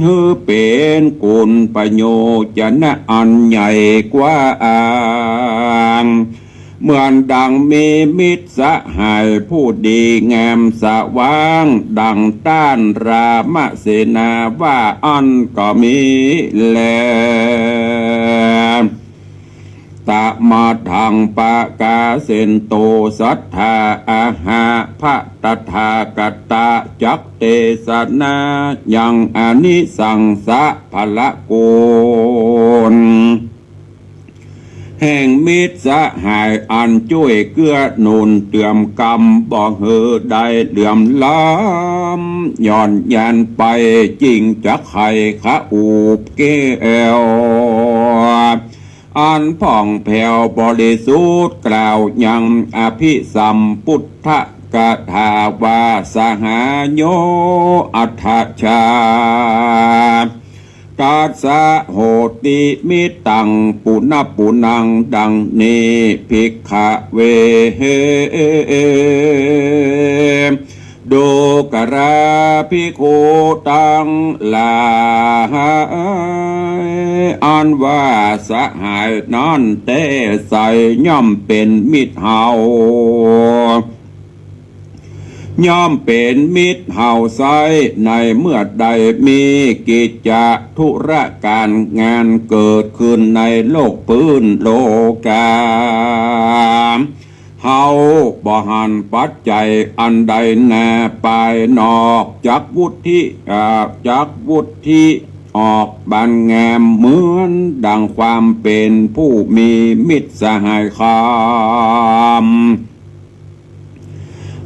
หื้อเป๋นกุณประโยชน์จะนะอันใหญ่กว้าง เหมือนดังมีมิตรสหายผู้ดีงามสว่าง ดังต้านรามเสนาว่าอั้นก็มีแล ตะมาทังปะกาเสนโต สัตถาอาหา พระตถาคตะจักเตสนา ยังอานิสังสะผละกุณ แห่งมิตรสหายอันจ้วยเกื้อหนุนเติมกำ บ่หื้อได้เหลื่อมล้ำ หย่อนยานไป จึงจักใค่ขะอูบแก้ว อันผ่องแผ้วบริสุทธิ์ กล่าวยังอภิสัมพุทธคาถาว่า สหายโยอัฏฐชา ตัสสะโหติมิตตัง ปุณะปุณัง ดังนี้ ภิกขะเว ดูกราภิกขุตังหลาย อันว่าสหายนั้นแต๊ใส ย่อมเป๋นมิตรเฮา ย่อมเป๋นมิตรเฮาไซร้ ในเมื่อใดมีกิจจะธุระก๋านงานเกิดขึ้นในโลกพื้นโลกา เฮาบ่หันปัจจัยอันใดนา ปายนอกจักวุฒิ อ่า จักวุฒิออกบานงาม เหมือนดังความเป๋นผู้มีมิตรสหายคำ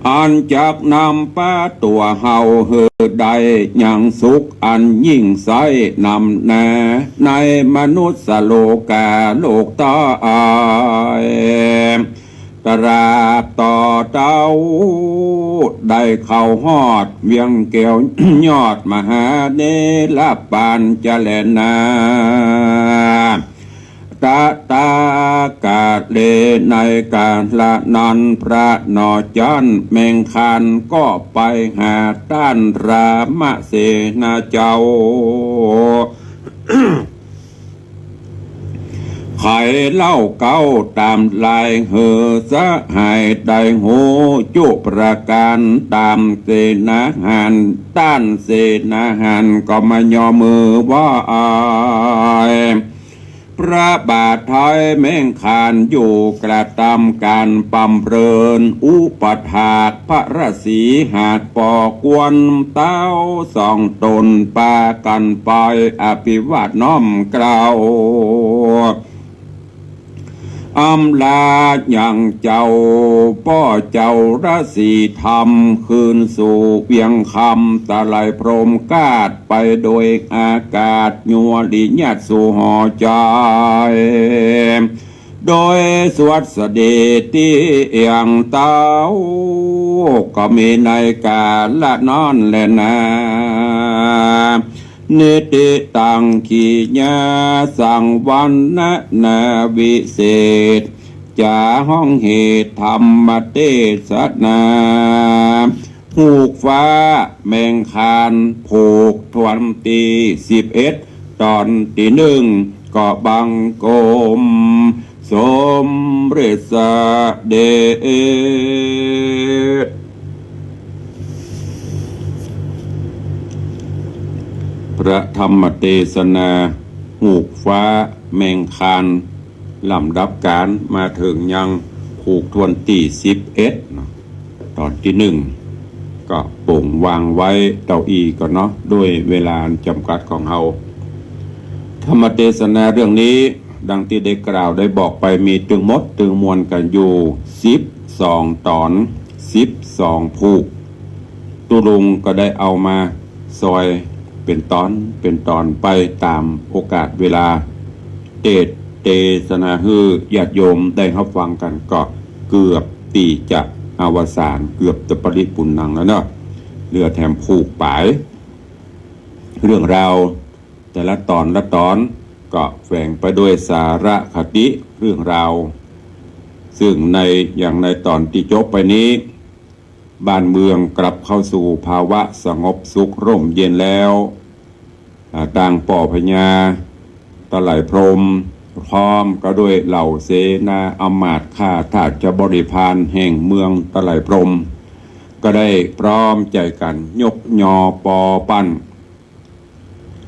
อันจักนำปาตั๋วเฮาหื้อได้ยังสุขอันยิ่งไซร้นำนา ในมนุษย์โลกาโลกใต้ ตราบต่อเต้า ได้เข้าฮอดเวียงแก้วยอดมหาเนรปานจะแลนา ตะตาคาเล ในกาละนั้น พระหน่อจั้นแมงคานก็ไปหาต้านรามเสนาเจ้า ไขเล่าเก๊าต๋ามลายหื้อสหายได้ฮู้จุประก๋านต๋ามเสนาหาร ต้านเสนาหารก็มายอมือไหว้ พระบาทไท้แมงคานอยู่กระตำก๋านปำเริญอุปถากพระราศีหากปอกวนเต้าสองต๋นปากั๋นไปอภิวาทน้อมเกล้า อำลายังเจ้าป้อเจ้าราศีธรรม คืนสู่เวียงคำ ตะไลพรหมกาสไปโดยอากาศ ยัวริญาติสู่หอใจ๋ โดยสวัสดีตี้เอียงเต้า ก็มีในกาละนั้นแลนา นิติตัง กิริยาสังวรรณนาวิเศษ จ๋าฮ้องเหตุธรรมเตสนา ฮูกฟ้าแมงคาน ผูกถ้วนตี้สิบเอ็ด ต๋อนตี้นึ่ง ก็บังคมสมเร็จเสด็จ พระธรรมเตสนา ฮูกฟ้าแมงคาน ลำดับก๋านมาเถิงยังผูกถ้วนตี้สิบเอ็ดเนาะ ต๋อนตี้นึ่ง ก็ป่งวางไว้เต้าอี้ก่อนเนาะ ด้วยเวลาจ๋ำกัดของเฮา ธรรมเตสนาเรื่องนี้ ดังตี้ได้กล่าวได้บอกไป มีตึงหมดตึงมวลกั๋นอยู่สิบสองต๋อน สิบสองผูก ตุ๊ลุงก็ได้เอามาซอยเป๋นต๋อนเป๋นต๋อนไปต๋ามโอกาสเวลา เตสน์เตสนาหื้อญาติโยมได้ฮับฟังกั๋นก็เกือบตี้จะ อวสานเกือบจะปริปุณณังแล้วเนาะ เหลือแถมผูกป๋าย เรื่องราวแต่ละต๋อนละต๋อนก็แฝงไปด้วยสาระคติเรื่องราว ซึ่งใน อย่างในต๋อนตี้จบไปนี้ บ้านเมืองกลับเข้าสู่ภาวะสงบสุขร่มเย็นแล้ว อ่า ตางป้อพญาตะไลพรหม พร้อมก็ด้วยเหล่าเสนาอำมาตย์ข้าทาสบริพารแห่งเมืองตะไลพรหม ก็ได้พร้อมใจ๋กั๋นยกยอปอปั้น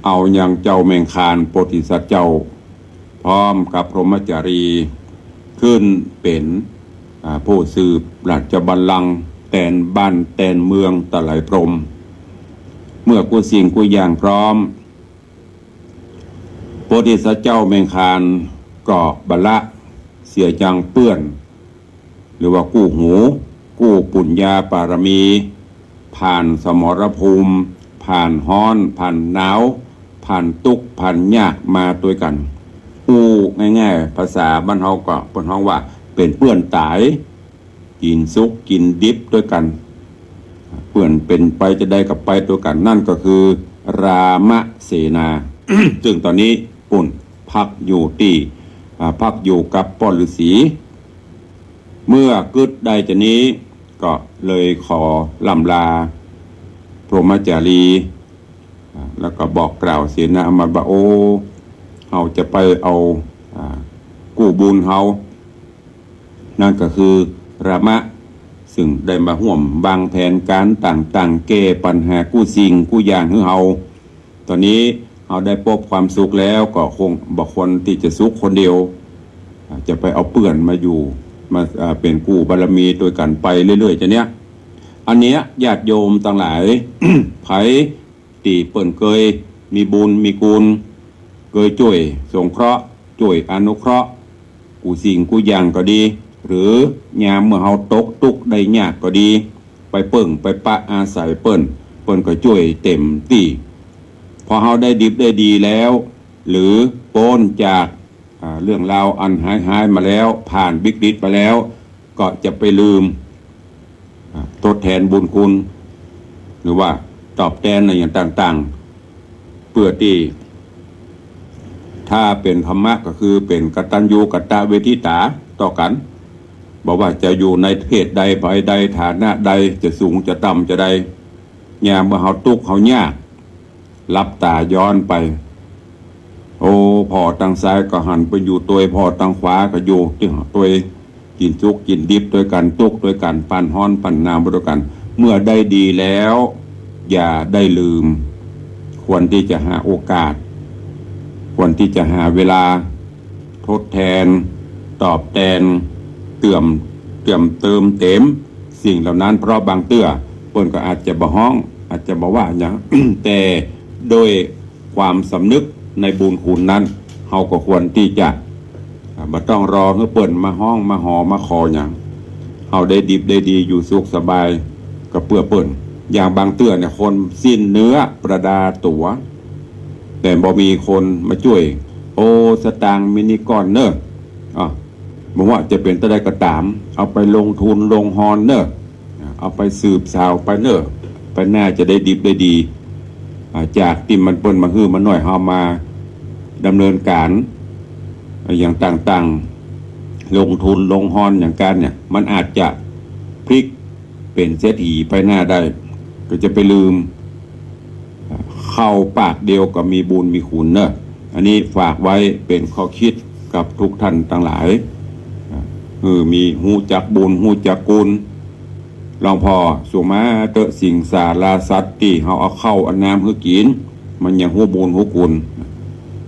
เอายังเจ้าแมงคารโพธิสัตว์เจ้า พร้อมกับพรหมจารี ขึ้นเป๋น อ่า ผู้สืบราชบัลลังก์แตนบ้านแตนเมืองตะไลพรหม เมื่อกู้สิ่งกู้อย่างพร้อม โพธิสัตว์เจ้าแมงคารก็บรรละเสียจังเปื้อน หรือว่ากู้หู กู้ปุญญาปารมี ผ่านสมรภูมิ ผ่านฮ้อน ผ่านหนาว ผ่านตุ๊กข์ ผ่านยากมาตวยกั๋น อู้ง่ายๆ ภาษาบ้านเฮาก็เปิ้นฮ้องว่าเป๋นเปื้อนต๋าย กิ๋นสุกกิ๋นดิบตวยกั๋น เปื้อนเป๋นไปจาใดก็ไปตวยกั๋น นั่นก็คือรามเสนา ซึ่งต๋อนนี้ปุ้นพักอยู่ตี้ อ่า พักอยู่กับป้อฤๅษี เมื่อกึ๊ดได้จานี้ก็เลยขอล่ำลาพรหมจารี อ่า แล้วก็บอกกล่าวเสนาอำมาตย์ว่า โอ้ เฮาจะไปเอา อ่า กู้บุญเฮา นั่นก็คือรามะ ซึ่งได้มาฮ่วมวางแผนก๋านต่างๆ แก้ปัญหากู้สิ่งกู้อย่างหื้อเฮา ต๋อนนี้เฮาได้ปบความสุขแล้วก็คงบ่ควรตี้จะสุขคนเดียว อ่า จะไปเอาเปื้อนมาอยู่ มา อ่า เป๋นกู้บารมีตวยกั๋นไปเรื่อยๆ จาเนี้ย อันเนี้ยญาติโยมตังหลาย ใผตี้เปิ้นเกยมีบุญมีคุณ เกยจ้วยสงเคราะห์ จ้วยอนุเคราะห์ กู้สิ่งกู้อย่างก็ดี หรือยามเมื่อเฮาตกตุ๊กข์ได้ยากก็ดี ไปเปิ้งไปปะอาศัยเปิ้น เปิ้นก็จ้วยเต๋มตี้ พอเฮาได้ดิบได้ดีแล้ว หรือป๊นจาก อ่า เรื่องราวอันฮ้ายๆ มาแล้ว ผ่านวิกฤตมาแล้ว ก็จะไปลืม อ่า ทดแทนบุญคุณ หรือว่าตอบแตนอะหยังต่างๆ เปื้อตี้ ถ้าเป๋นธรรมะก็คือเป๋นกตัญญูกตเวทิตาต่อกั๋น บ่ว่าจะอยู่ในเพศใด วัยใด ฐานะใด จะสูงจะต่ำจาใด ยามเมื่อเฮาตุ๊กข์เฮายาก หลับต๋าย้อนไป โอ้ พ่อตังซ้ายก็หันไปอยู่ตวย พ่อตังขวาก็อยู่ตี้ตวย กิ๋นสุกกิ๋นดิบตวยกั๋น ตุ๊กข์ตวยกั๋น ปั๋นฮ้อนปั๋นหนาวตวยกั๋น เมื่อได้ดีแล้ว อย่าได้ลืม ควรตี้จะหาโอกาส ควรตี้จะหาเวลา ทดแทน ตอบแตน เติม เติม เติมเต๋ม สิ่งเหล่านั้น เพราะบางเตื้อเปิ้นก็อาจจะบ่ฮ้อง อาจจะบ่ว่าหยัง แต่ด้วยความสำนึกในบุญคุณนั้น เฮาก็ควรตี้จะ อ่า บ่ต้องรอหื้อเปิ้นมาฮ้องมาหอมาขอหยัง เฮาได้ดิบได้ดีอยู่สุขสบาย ก็เปื้อเปิ้น อย่างบางเตื้อเนี่ย คนสิ้นเนื้อประดาตั๋ว แต่บ่มีคนมาจ้วย โอ้ สตางค์มีนี่ก้อนเน่อ อ่ะ บ่ว่าจะเป๋นตะใดก็ต๋าม เอาไปลงทุนลงฮอนเน่อ เอาไปสืบสาวไปเน่อ ไปหน้าจะได้ดิบได้ดี อ่า จากตี้มันเปิ้นมาหื้อมาหน้อย เฮามาดำเนินก๋าน อ่า อย่างต่างๆ ลงทุนลงฮอนอย่างกั๋นเนี่ย มันอาจจะพลิกเป๋นเศรษฐีไปหน้าได้ ก็จะไปลืม ข้าวปากเดียวก็มีบุญมีคุณเนอะ อันนี้ฝากไว้เป๋นข้อคิดกับทุกท่านตังหลาย อ่า หื้อมีฮู้จักบุญฮู้จักคุณ หลวงพ่อสุมาเต๊อะ สิงสาราสัตว์ตี้เฮาเอาข้าวเอาน้ำหื้อกิ๋น มันยังฮู้บุญฮู้คุณ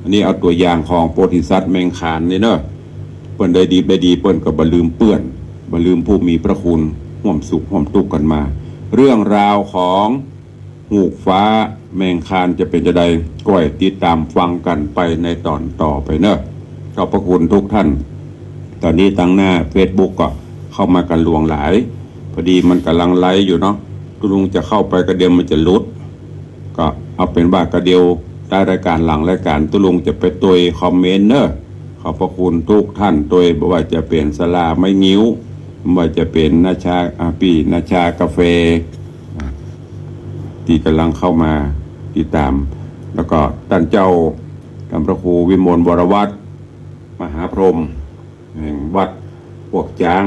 อันนี้เอาตั๋วอย่างของโพธิสัตว์แมงขานนี่เนอะ เปิ้นได้ดีได้ดี เปิ้นก็บ่ลืมเปื้อน บ่ลืมผู้มีพระคุณ ฮ่วมสุขฮ่วมตุ๊กข์กั๋นมา เรื่องราวของ ฮูกฟ้าแมงขานจะเป๋นจาใด ก้อยติดต๋ามฟังกั๋นไปในต๋อนต่อไปเนอะ ขอบพระคุณทุกท่าน ต๋อนนี้ตางหน้าเฟซบุ๊กก็เข้ามากั๋นหลวงหลาย พอดีมันก๋ำลังไลฟ์อยู่เนาะ ตุ๊ลุงจะเข้าไปก็เดี๋ยวมันจะหลุด ก็เอาเป๋นว่าก็เดี๋ยวท้ายรายก๋านหลังรายก๋านตุ๊ลุงจะไปตวยคอมเมนต์เนอะ ขอบพระคุณทุกท่านตวย บ่ว่าจะเป๋นศาลาไม้งิ้ว บ่ว่าจะเป๋นน้าชา อ่า ปี้น้าชากาแฟ อ่า ตี้ก่ำลังเข้ามาติดต๋าม แล้วก็ต้านเจ้า ต้านพระครูวิมลวรวัฒน์ มหาพรหม แห่งวัดปวกจ๊าง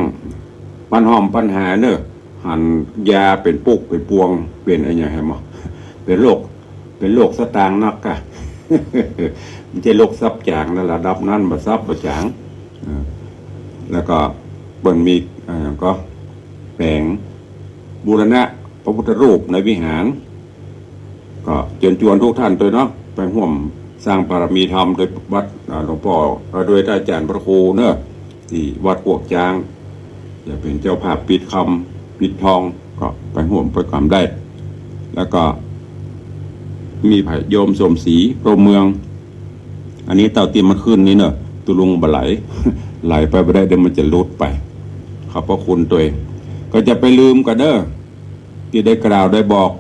ปันห้อมปันหาเน่อ หันยาเป๋นปุกเป๋นปวง เป๋นอะหยังแหม เป๋นโรค เป๋นโรคสะตางค์นักกะ บ่ใจ้โรคสับจ๋างนะ ระดับนั้นบ่สับบ่จ๋าง อ่า แล้วก็เปิ้นมี อ่า หยังก็แป๋งบูรณะพระพุทธรูปในวิหาร ก็เจิญจวนทุกท่านตวยเนาะ ไปฮ่วมสร้างบารมีธรรมโดยวัด อ่า หลวงป้อ อ่า โดยอาจ๋ารย์พระครูเนาะ ตี้วัดปวกจ๊าง จะเป๋นเจ้าภาพปิดคำปิดทอง ก็ไปฮ่วมไปกำได้ แล้วก็มีพระโยมสมศรี พรหมเมือง อันนี้เต้าตี้มันขึ้นนี่เนาะ ตุ๊ลุงบ่ไหล ไหลไปบ่ได้ เดี๋ยวมันจะหลุดไป ขอบพระคุณตวย ก็จะไปลืมกั๋นเน่อ ตี้ได้กล่าวได้บอก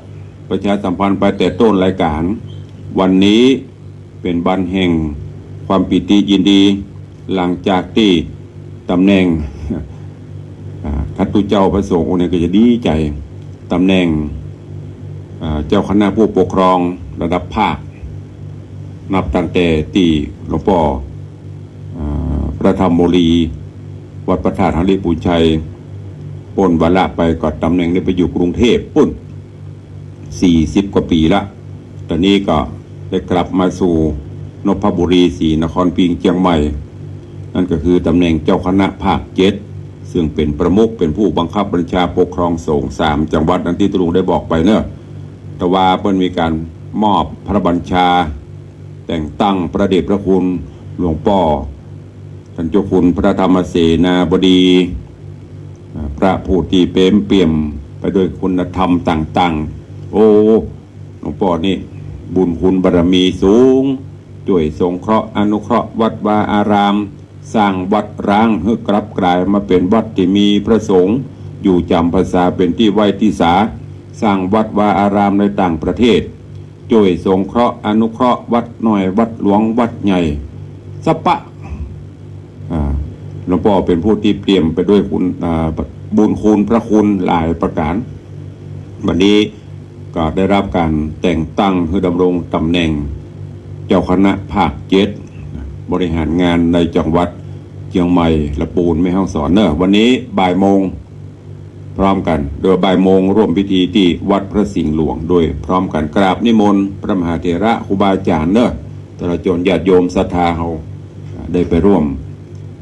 ประชาสัมพันธ์ไปแต่ต้นรายก๋าน วันนี้เป๋นวันแห่งความปีติยินดี หลังจากตี้ต๋ำแหน่ง อ่า ท่านตุ๊เจ้าพระสงฆ์องค์นี้ก็จะดีใจ๋ ต๋ำแหน่ง อ่า เจ้าคณะผู้ปกครองระดับภาค นับตั้งแต่ตี้หลวงป้อ อ่า พระธรรมโมลี วัดพระธาตุหริภุญชัย ป๊นวาระไปก็ต๋ำแหน่งนี้ไปอยู่กรุงเทพฯปู๊น สี่สิบกว่าปี๋ละ ต๋อนนี้ก็ได้กลับมาสู่นพบุรีศรีนครพิงค์เจียงใหม่ นั่นก็คือต๋ำแหน่งเจ้าคณะภาคเจ็ด ซึ่งเป๋นประมุข เป๋นผู้บังคับบัญชาปกครองสงฆ์สามจังหวัด ดังตี้ตุ๊ลุงได้บอกไปเนาะ แต่ว่าเปิ้นมีก๋านมอบพระบัญชา แต่งตั้งพระเดชพระคุณหลวงป้อ ท่านเจ้าคุณพระธรรมเสนาบดี อ่า พระผู้ตี้เป๋มเปี่ยมไปด้วยคุณธรรมต่างๆ โอ้ หลวงป้อนี่บุญคุณบารมีสูง จ้วยสงเคราะห์อนุเคราะห์วัดวาอาราม สร้างวัดร้างหื้อกลับก๋ายมาเป๋นวัดตี้มีพระสงฆ์อยู่จ๋ำพรรษาเป๋นตี้ไหว้ตี้สา สร้างวัดวาอารามในต่างประเทศ จ้วยสงเคราะห์อนุเคราะห์วัดน้อยวัดหลวงวัดใหญ่ สะปะ อ่า หลวงป้อเป๋นผู้ตี้เปี่ยมไปด้วยคุณ อ่า บุญคุณพระคุณหลายประก๋าน วันนี้ก็ได้รับก๋านแต่งตั้งหื้อดำรงต๋ำแหน่งเจ้าคณะภาคเจ็ด บริหารงานในจังหวัดเจียงใหม่ ละปูน แม่ฮ่องสอนเนาะ วันนี้บ่ายโมง พร้อมกั๋น โดยบ่ายโมงร่วมพิธีตี้วัดพระสิงห์หลวงโดยพร้อมกั๋น กราบนิมนต์พระมหาเถระครูบาอาจ๋ารย์เนาะ ตลอดจ๋นญาติโยมศรัทธาเฮา ได้ไปร่วม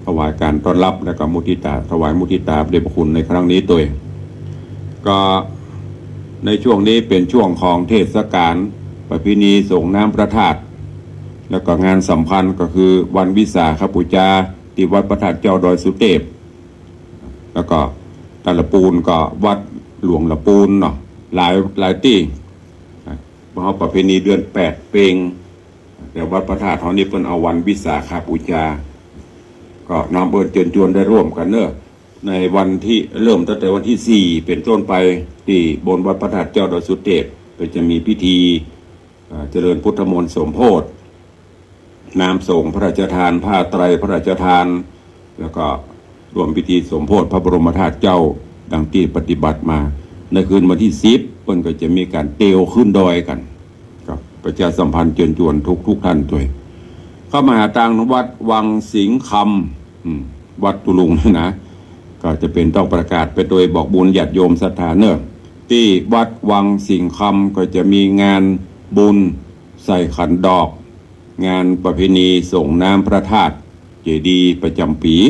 ถวายก๋านต้อนรับ แล้วก็มุทิตา ถวายมุทิตาพระเดชพระคุณในครั้งนี้ตวย ก็ในช่วงนี้เป๋นช่วงของเทศกาลประเพณีส่งน้ำพระธาตุ แล้วก็งานสำคัญก็คือวันวิสาขบูชาตี้วัดพระธาตุเจ้าดอยสุเทพ แล้วก็ตะละปูนก็วัดหลวงละปูนเนาะ หลาย หลายตี้ อ่ะ เพราะประเพณีเดือนแปดเป๋ง แต่วัดพระธาตุเฮานี่เปิ้นเอาวันวิสาขบูชา ก็น้อมเอิ้นเจิญจวนได้ร่วมกั๋นเนาะ ในวันตี้ เริ่มตั้งแต่วันตี้สี่เป๋นต้นไป ตี้บนวัดพระธาตุเจ้าดอยสุเทพ ก็จะมีพิธี อ่า เจริญพุทธมนต์สมโภช น้ำสงฆ์พระราชทาน ผ้าไตรพระราชทาน แล้วก็ร่วมพิธีสมโภชพระบรมธาตุเจ้า ดังตี้ปฏิบัติมา ในคืนวันตี้สิบ เปิ้นก็จะมีก๋านเตียวขึ้นดอยกั๋น ก็ประชาสัมพันธ์เจิญจวนทุกๆ ท่านตวย เข้ามาหาตางวัดวังสิงห์คำ อืม วัดตุ๊ลุงนี่นะ ก็จะเป๋นต้องประกาศไปโดยบอกบุญญาติโยมศรัทธาเนาะ ตี้วัดวังสิงห์คำก็จะมีงานบุญใส่ขันดอก งานประเพณีส่งน้ำพระธาตุเจดีย์ประจ๋ำปี๋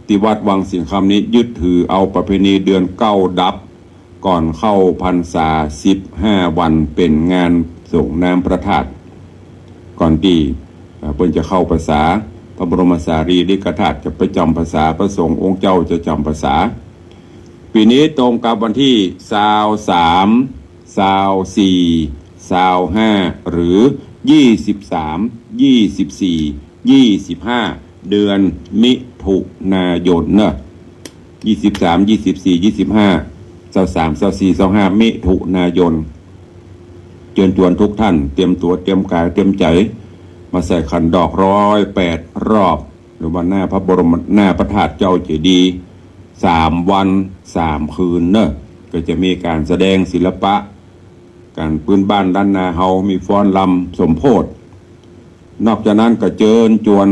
ตี้วัดวังสิงห์คำนี้ยึดถือเอาประเพณีเดือนเก้าดับ ก่อนเข้าพรรษาสิบห้าวันเป๋นงานส่งน้ำพระธาตุ ก่อนตี้ เอ่อ เปิ้นจะเข้าพรรษา พระบรมสารีริกธาตุจะไปจ๋ำพรรษา พระสงฆ์องค์เจ้าจะจ๋ำพรรษา ปี๋นี้ตรงกับวันตี้ซาวสาม ซาวสี่ ซาวห้า หรือยี่สิบสาม ยี่สิบสี่ ยี่สิบห้า เดือนมิถุนายนเนาะ ยี่สิบสาม ยี่สิบสี่ ยี่สิบห้า ซาวสาม ซาวสี่ ซาวห้า มิถุนายน เจิญจวนทุกท่านเตรียมตั๋วเตรียมก๋ายเตรียมใจ๋ มาใส่ขันดอกร้อยแปดรอบ หรือว่าหน้าพระบรม หน้าพระธาตุเจ้าเจดีย์ สามวันสามคืนเนอะ ก็จะมีก๋านแสดงศิลปะ ก๋านปื้นบ้านล้านนาเฮา มีฟ้อนรำสมโพธิ นอกจากนั้นก็เจิญจวน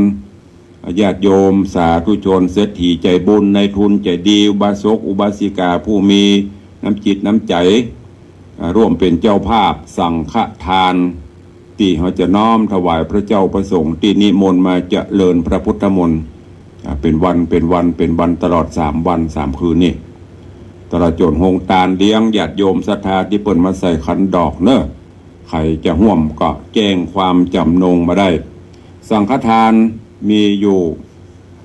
ญาติโยมสาธุชน เศรษฐีใจ๋บุญ นายทุนใจ๋ดี อุบาสกอุบาสิกา ผู้มีน้ำจิตน้ำใจ๋ อ่า ร่วมเป๋นเจ้าภาพสังฆทาน ตี้เฮาจะน้อมถวายพระเจ้าพระสงฆ์ตี้นิมนต์มาเจริญพระพุทธมนต์ อ่า เป๋นวัน เป๋นวัน เป๋นวัน ตลอดสามวันสามคืนนี่ ตลอดจ๋นโฮงตานเลี้ยงญาติโยมศรัทธาตี้เปิ้นมาใส่ขันดอกเนอะ ใผจะฮ่วมก็แจ้งความจ๋ำนงมาได้ สังฆทานมีอยู่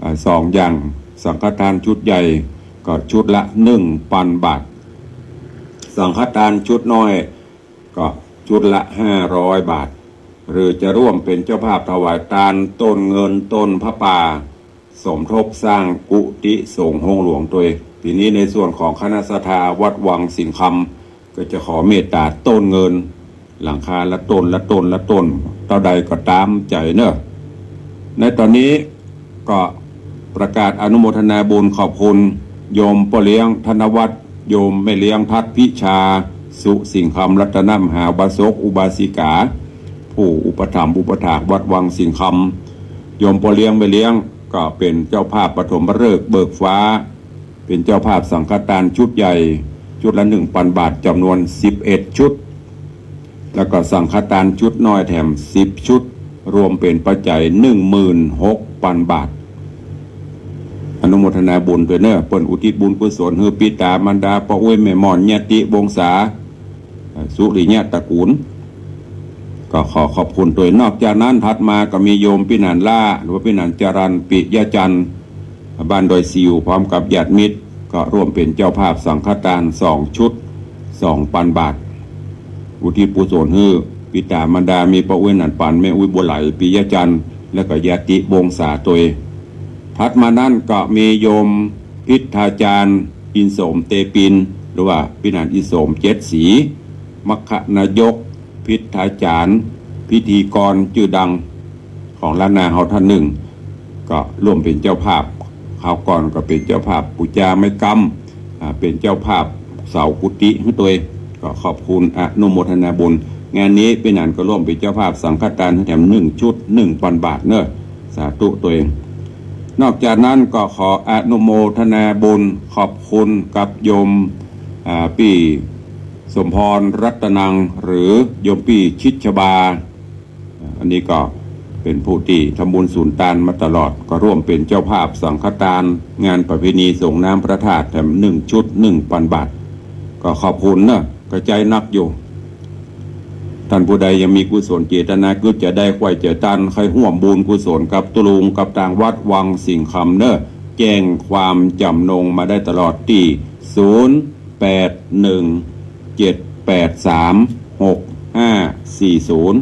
อ่า สองอย่าง สังฆทานชุดใหญ่ก็ชุดละหนึ่งปันบาท สังฆทานชุดน้อยก็ชุดละห้าร้อยบาท หรือจะร่วมเป๋นเจ้าภาพถวายตานต้นเงินต้นผ้าป่า สมทบสร้างกุฏิสงฆ์โฮงหลวงตวย ปี๋นี้ในส่วนของคณะศรัทธาวัดวังสิงห์คำ ก็จะขอเมตต๋าต้นเงิน หลังคาละต้นละต้นละต้น เต้าใดก็ต๋ามใจ๋เนอะ ในต๋อนนี้ก็ประกาศอนุโมทนาบุญขอบคุณโยมป้อเลี้ยงธนวัฒน์ โยมแม่เลี้ยงทัศน์พิชา สุสิงห์คำ รัตนมหาอุบาสกอุบาสิกา ผู้อุปถัมภ์อุปถากวัดวังสิงห์คำ โยมป้อเลี้ยงแม่เลี้ยงก็เป๋นเจ้าภาพปฐมฤกษ์เบิกฟ้า เป๋นเจ้าภาพสังฆทานชุดใหญ่ ชุดละหนึ่งปันบาท จ๋ำนวนสิบเอ็ดชุด แล้วก็สังฆทานชุดน้อยแถมสิบชุด รวมเป๋นปัจจัยหนึ่งหมื่นหกปันบาท อนุโมทนาบุญตวยเนอะ เปิ้นอุทิศบุญกุศลหื้อปิต๋ามารดา ป้ออุ๊ยแม่หม่อน ญาติวงศา สุริยะตระกูล ก็ขอขอบคุณตวย นอกจากนั้นถัดมาก็มีโยมปี้หนานล้า หรือว่าปี้หนานจรัญ ปิยะจันทร์ บ้านดอยสิว พร้อมกับญาติมิตร ก็ร่วมเป๋นเจ้าภาพสังฆทานสองชุด สองปันบาท อุทิศกุศลหื้อปิต๋ามารดา มีป้ออุ๊ยหนานปัน แม่อุ๊ยบัวไหล ปิยะจันทร์ แล้วก็ญาติวงศาตวย ถัดมานั้นก็มีโยมพิทธาจารย์ อินโสม เตปิน หรือว่าปี้หนานอินโสม เจ็ดสี มัคคนายก พิทธาจารย์ พิธีกรจื้อดังของล้านนาเฮาท่านนึ่ง ก็ร่วมเป๋นเจ้าภาพ คราวก่อนก็เป๋นเจ้าภาพปู๋จาไม้กำ อ่า เป๋นเจ้าภาพเสากุฏิหื้อตวย ก็ขอบคุณอนุโมทนาบุญ งานนี้ปี้หนานก็ร่วมเป๋นเจ้าภาพสังฆทานแถมหนึ่งชุด หนึ่งปันบาทเนอะ สาธุตวย นอกจากนั้นก็ขออนุโมทนาบุญขอบคุณกับโยม อ่า ปี้สมพร รัตนัง หรือโยมปี้ชิดชบา อันนี้ก็เป๋นผู้ตี้ทำบุญสูญตานมาตลอด ก็ร่วมเป๋นเจ้าภาพสังฆทานงานประเพณีส่งน้ำพระธาตุแถมหนึ่งชุด หนึ่งปันบาท ก็ขอบคุณเนอะ กระจายนักอยู่ ท่านผู้ใดยังมีกุศลเจตนากึ๊ดจะได้ ใค่จะตัน ใค่ฮ่วมบุญกุศลกับตุ๊ลุงกับตางวัดวังสิงห์คำเนอะ แจ้งความจ๋ำนงมาได้ตลอดตี้ ศูนย์แปดหนึ่งเจ็ดแปดสามหกห้าสี่ศูนย์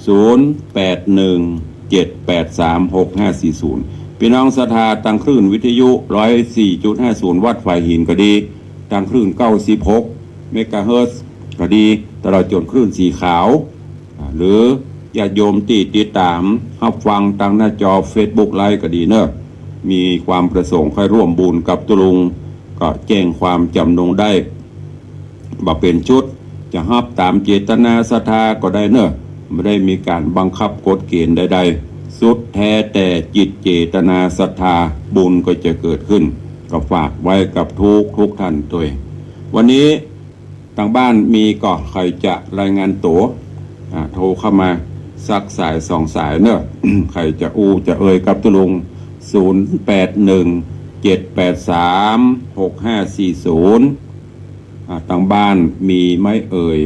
ศูนย์แปดหนึ่งเจ็ดแปดสามหกห้าสี่ศูนย์ ปี้น้องศรัทธาตางคลื่นวิทยุ ร้อยสี่จุดห้าศูนย์ วัดฝายหินก็ดี ตางคลื่น เก้าสิบหกเมกะเฮิรตซ์ก็ดี ตลอดจ๋นคลื่นสีขาว อ่า หรือญาติโยมตี้ติดต๋ามฮับฟังตางหน้าจอเฟซบุ๊กไลฟ์ก็ดีเนอะ มีความประสงค์ใค่ร่วมบุญกับตุ๊ลุง ก็แจ้งความจ๋ำนงได้ บ่าเป๋นชุด จะฮับต๋ามเจตนาศรัทธาก็ได้เนอะ บ่ได้มีก๋านบังคับกฎเกณฑ์ใดๆ สุดแท้แต่จิตเจตนาศรัทธา บุญก็จะเกิดขึ้น ก็ฝากไว้กับทุกๆ ท่านตวย วันนี้ ตางบ้านมีก่อ ใผจะรายงานตั๋ว อ่า โทรเข้ามาสักสายสองสายเนอะ ใผจะอู้จะเอ่ยกับตุ๊ลุง ศูนย์แปดหนึ่งเจ็ดแปดสามหกห้าสี่ศูนย์ อ่า ตางบ้านมีไหมเอ่ย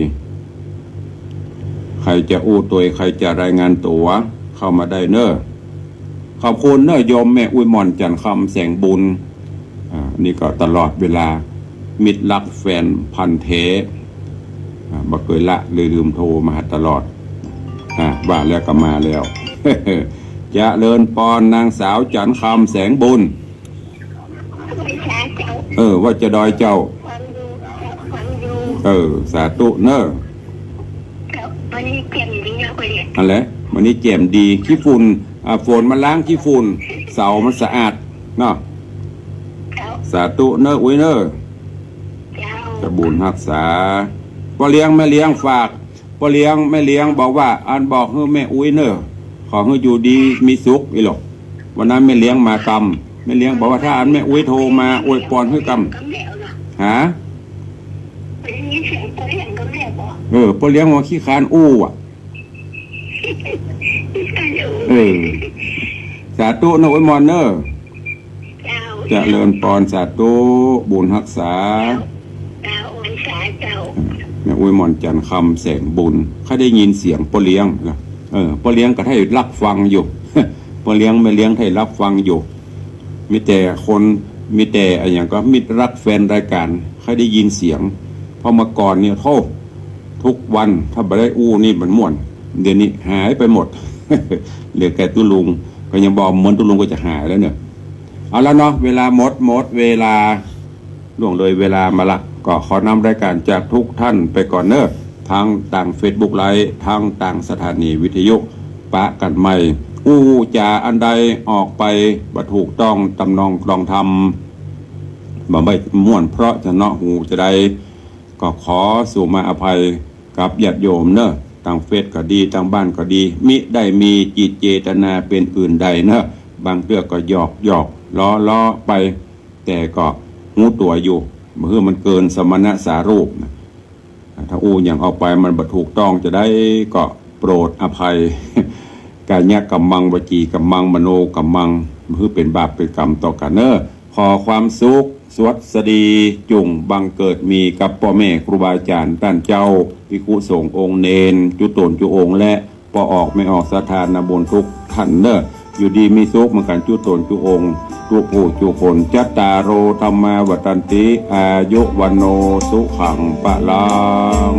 ใผจะอู้ตวย ใผจะรายงานตั๋ว เข้ามาได้เนอะ ขอบคุณเนอะ โยมแม่อุ๊ยหม่อน จันทร์คำ แสงบุญ อ่า นี่ก็ตลอดเวลา มิตรรักแฟนพันธุ์แท้ อ่า บ่เกยละเลยลืมโทรมาหาตลอด อ่า ว่าแล้วก็มาแล้ว เจริญปอน นางสาวจันทร์คำ แสงบุญ เออ ว่าจะดอยเจ้า เออ สาธุเนอะ วันนี้แจ่มดีเนาะ อันแหละ วันนี้แจ่มดี ขี้ฝุ่น อ่า ฝนมันล้างขี้ฝุ่น เสามันสะอาดเนาะ เจ้า สาธุเน่ออุ๊ยเน่อ เจ้า จะบุญฮักษา ป้อเลี้ยงแม่เลี้ยงฝาก ป้อเลี้ยงแม่เลี้ยงบอกว่า อันบอกหื้อแม่อุ๊ยเน่อ ขอหื้ออยู่ดีมีสุข อีหลอก วันนั้นแม่เลี้ยงมากำ แม่เลี้ยงบอกว่าถ้าอันแม่อุ๊ยโทรมาอวยปอนหื้อกำ กำแหมวนะ ฮะ ได้ยินเสียงป้อเลี้ยงกำแหมวบ่ เออ ป้อเลี้ยงว่าขี้คร้านอู้อ่ะ ขี้คร้านอู้ เออ สาธุเน่ออุ๊ยหม่อนเน่อ เจ้า เจริญปอน สาธุ บุญฮักษา เจ้า เจ้า องศาเจ้า แม่อุ๊ยหม่อนจันทร์คำแสงบุญ ข้าได้ยินเสียงป้อเลี้ยงนะ เออ ป้อเลี้ยงก็ได้รับฟังอยู่ ป้อเลี้ยงแม่เลี้ยงได้รับฟังอยู่ มีแต่คน มีแต่อะหยังก็มิตรรักแฟนรายการ ข้าได้ยินเสียง เพราะเมื่อก่อนเนี่ย โธ่ ทุกวันถ้าบ่ได้อู้นี่มันม่วน เดี๋ยวนี้หายไปหมด เหลือแก่ตุ๊ลุง ก็ยังบอกเหมือนตุ๊ลุงก็จะหายแล้วเนี่ย เอาแล้วเนาะ เวลาหมด หมดเวลา ล่วงเลยเวลามาละ ก็ขอนำรายการจากทุกท่านไปก่อนเนอะ ทั้งตางเฟซบุ๊กไลฟ์ ทั้งตางสถานีวิทยุ ปะกั๋นใหม่ อู้จ๋าอันใดออกไปบ่ถูกต้องตำนองกลองธรรม บ่ได้ม่วนเพราะจะเนาะหูจะได้ ก็ขอสู่มาอภัยกับญาติโยมเนอะ ตางเฟซก็ดี ตางบ้านก็ดี มิได้มีจิตเจตนาเป๋นอื่นใดเนอะ บางเตื้อก็หยอกหยอกล้อล้อไป แต่ก็ฮู้ตั๋วอยู่ บ่หื้อมันเกินสมณสารูปนะ ถ้าอู้หยังออกไปมันบ่ถูกต้องจะได้ก็โปรดอภัย กายกัมมัง วจีกัมมัง มโนกัมมัง บ่หื้อเป๋นบาปเป๋นกรรมต่อกั๋นเนอะ ขอความสุขสวัสดีจุ่งบังเกิดมีกับป้อแม่ครูบาอาจ๋ารย์ต้านเจ้า ภิกขุสงฆ์องค์เณร จุ๊ต๋นจุ๊องค์ และป้อออกแม่ออกศรัทธานาบุญทุกท่านเนอะ อยู่ดีมีสุขเหมือนกั๋นจุ๊ต๋นจุ๊องค์ จุ๊ผู้จุ๊คน จัตตาโร ธัมมา วัฑฒันติ อายุ วัณโณ สุขัง พลัง